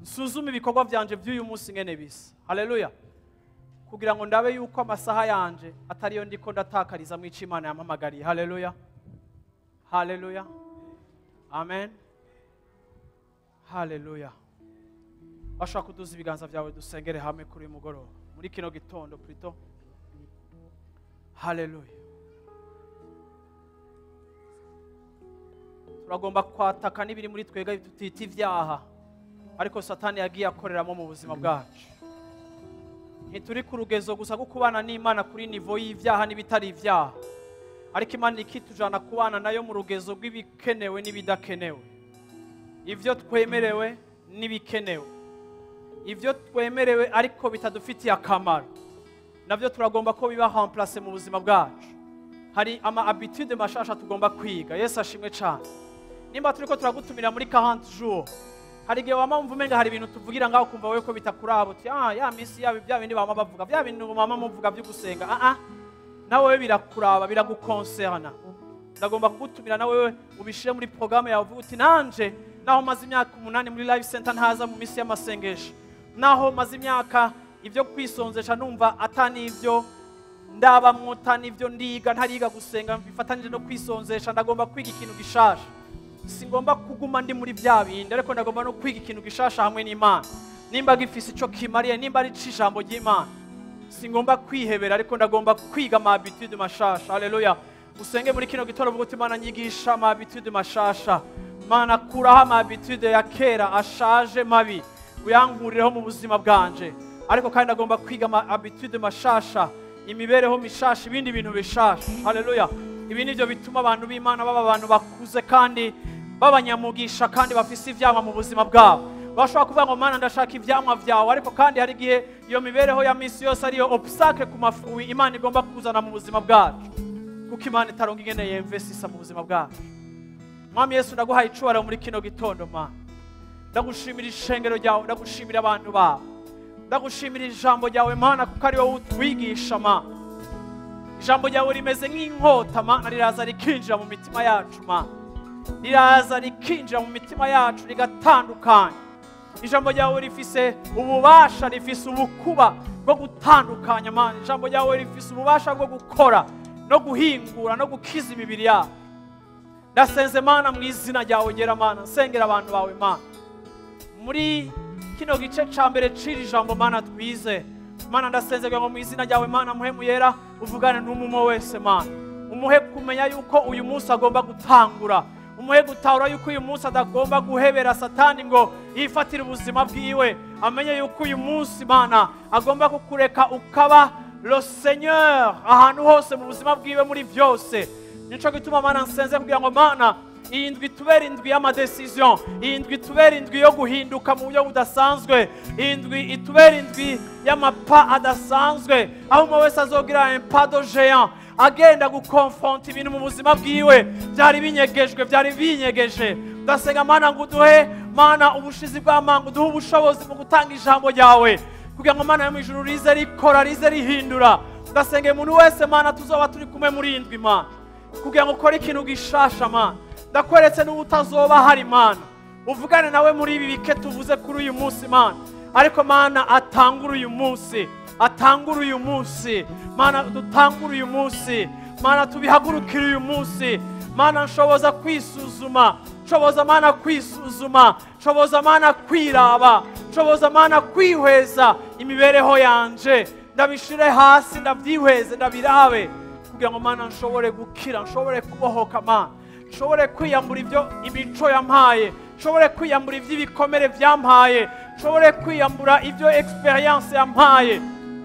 nsuzume ibikorwa vyanje vy'uyu munsi ngene bisa. Haleluya. Kugira ngo ndabe yuko amasaha yanje atariyo ndiko ndatakariza mu ico Imana yampamagariye. Haleluya. Haleluya. Amen. Haleluya. Bashaka kuduza ibiganza byawe dusengere hamwe kuri uyu mugoroba, muri kino gitondo plutôt. Haleluya. Turagomba kwataka n'ibiri muri twebwe tutita ivyaha, ariko Satani yagiye akoreramo mu buzima bwacu. Ntituri ku rugezo gusa rwo kubana n'Imana kuri niveau y'ivyaha n'ibitari ivyaha, ariko Imana ikitujana kubana nayo mu rugezo rw'ibikenewe n'ibidakenewe, ivyo twemerewe n'ibikenewe, ivyo twemerewe ariko bitadufitiye akamaro, navyo turagomba ko biba remplace mu buzima bwacu. Hari ama habitude mashasha tugomba kwiga. Yesu ashimwe cyane. Nimba turiko turagutumira muri 40 jours, hari igihe wama wumva umenga hari ibintu tuvugira ngaho kumva wewe ko bitakuraba, uti ya minsi yabo bya bindi bama bavuga, bya bintu mama muvuga byo gusenga, nawe wewe birakuraba, biragukoncerna. Ndagomba kugutumira nawe wewe ubishire muri programme yawe, uvuga uti nanje naho maze imyaka 8 muri Life Center ntaza mu minsi y'amasengesho, naho maze imyaka ibyo kwisonzesha numva atani ibyo ndabamwota n'ibyo ndiga ntariga gusenga bifatanije no kwisonzesha, ndagomba kwiga ikintu gishasha. Singomba kuguma ndi muri bya bindi, ariko ndagomba no kwiga ikintu gishasha hamwe n'Imana. Nimba gifise ico kimariye, nimba ari ijambo ry'Imana, singomba kwihebera, ariko ndagomba kwiga ama habitude mashasha. Haleluya. Usenge muri kino gitondo uvuga uti Mana nyigisha ama habitude mashasha, Mana kuraho ama habitude ya kera ashaje mabi, uyankurireho mu buzima bwanje, ariko kandi ndagomba kwiga ama habitude mashasha, imibereho mishasha, ibindi bintu bishasha. Haleluya. Ibi nivyo bituma abantu b'Imana baba abantu bakuze kandi babanyamugisha kandi bafise ivyamwa mu buzima bwabo. Bashobora kuvuga ngo Mana ndashaka ivyamwa vyawe, ariko kandi hari igihe iyo mibereho ya misi yose ariyo obstacle ku mafuwi Imana igomba kuzana mu buzima bwacu, kuko Imana itaronka ingene yemvesisa mu buzima bwacu. Mwami Yesu, ndaguhaye icubahiro muri kino gitondo. Mana, ndagushimira ishengero ryawe, ndagushimira abantu bawe, ndagushimira ijambo ryawe, Mana, kuko ari wowe utwigisha. Mana, ijambo ryawe rimeze nk'inkota. Mana, riraza rikinjira mu mitima yacu. Mana, riraza rikinjira mu mitima yacu, rigatandukanya. Ijambo ryawe rifise ububasha, rifise ubukuba bwo gutandukanya. Mana, ijambo ryawe rifise ububasha bwo gukora no guhingura no gukiza imibiri yacu. Ndasenze, Mana, mu izina ryawe ryera. Mana, nsengera abantu bawe. Mana, muri kino gice ca mbere c'iri jambo, Mana, twize, Mana, ndasenze kugira ngo mu izina ryawe, Mana, Mpwemu Yera uvugane n'umwe wese. Mana, umuhe kumenya yuko uyu munsi agomba gutangura, umuhe gutahura yuko uyu munsi adagomba guhebera Satani ngo yifatire ubuzima bwiwe, amenye yuko uyu munsi, Mana, agomba kukureka ukaba le Seigneur ahantu hose mu buzima bwiwe, muri byose. Nico gituma, Mana, nsenze kugira ngo, Mana, iyi ndwi tubere indwi y'ama décisions, iyi ndwi tubere indwi yo guhinduka mu buryo budasanzwe, iyi ndwi itubere indwi y'ama pas adasanzwe, aho umwe wese azogira un pas de géant, agenda gukonfronta ibintu mu buzima bwiwe byari binyegejwe, byari binyegeje. Ndasenga, Mana, ngo uduhe, Mana, ubushizi bw'amanga, uduhe ubushobozi mu gutanga ijambo ryawe, kugira ngo, Mana yo mu ijuru, rize rikora, rize rihindura. Ndasengeye umuntu wese, Mana, tuzoba turi kumwe muri iyi ndwi, Mana, kugira ngo ukore ikintu gishasha. Mana, ndakweretse n'ubutazoba hari, Mana, uvugane nawe muri ibi bike tuvuze kuri uyu munsi, Mana. Ariko, Mana, atangure uyu munsi, atangure uyu munsi. Mana, dutangure uyu munsi. Mana, tubihagurukire uyu munsi. Mana, nshoboza kwisuzuma, nshoboza, Mana, kwisuzuma, nshoboza, Mana, kwiraba, nshoboza, Mana, kwihweza imibereho yanje, ndabishire hasi, ndabyihweze, ndabirabe, kugira ngo, Mana, nshobore gukira, nshobore kubohoka. Mana, nshobore kwiyambura ibyo imico yampaye, nshobore kwiyambura iby'ibikomere byampaye, nshobore kwiyambura ibyo expérience yampaye,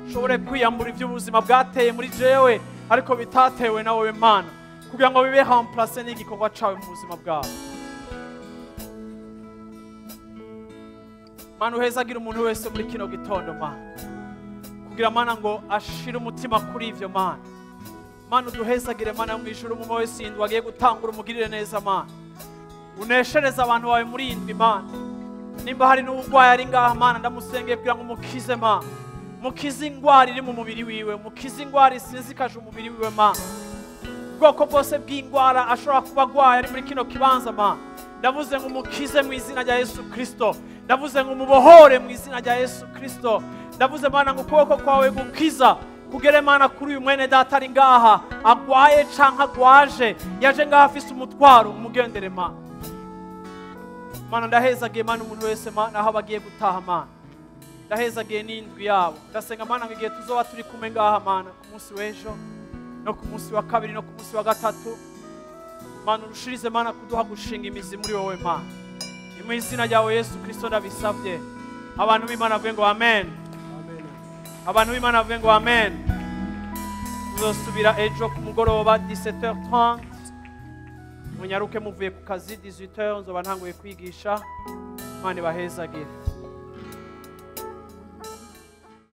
nshobore kwiyambura iby'ubuzima bwateye muri jewe ariko bitatewe na wowe, Mana, kugira ngo bibe remplacé n'igikorwa cawe mu buzima bwawe. Mana, uhezagira umuntu wese muri kino gitondo, Mana, kugira, Mana, ngo ashire umutima kuri ivyo. Mana, Mana, uduhezagire. Mana yo mu ijuru, umwe wese indwi agiye gutangura, umugirire neza. Mana, uneshereze abantu bawe muri iyi ndwi. Mana, nimba hari n'uburwayi ari ngaha, Mana, ndamusengeye kugira ngo umukize. Mana, mukize ingwara iri mu mubiri wiwe, mukize ingwara isinzikaje umubiri wiwe. Mana, ubwoko bwose bw'ingwara ashobora kuba agwaye ari muri kino kibanza, Mana, ndavuze ngo umukize mu izina rya Yesu Kristo. Ndavuze ngo umubohore mu izina rya Yesu Kristo. Ndavuze, Mana, ngo ukuboko kwawe gukiza kugere, Mana, kuri uyu mwene data ari ngaha agwaye canke agwaje, yaje ngaha afise umutwaro, umugendere, Mana. Mana, ndahezagiye, Mana, umuntu wese, Mana, aho bagiye gutaha. Mana, ndahezagiye n'indwi yabo. Ndasenga, Mana, ngo igihe tuzoba turi kumwe ngaha, Mana, ku munsi w'ejo no ku munsi wa kabiri no ku munsi wa gatatu, Mana, urushirize, Mana, kuduha gushinga imizi muri wowe. Mana, ni mu izina ryawe Yesu Kristo ndabisabye. Abantu b'Imana bavuge ngo amen. Abantu b'Imana bavuge ngo amen. Tuzosubira ejo ku mugoroba 17h30. Munyaruke muvuye ku kazi, 18h nzoba ntanguye kwigisha. Imana ibahezagire.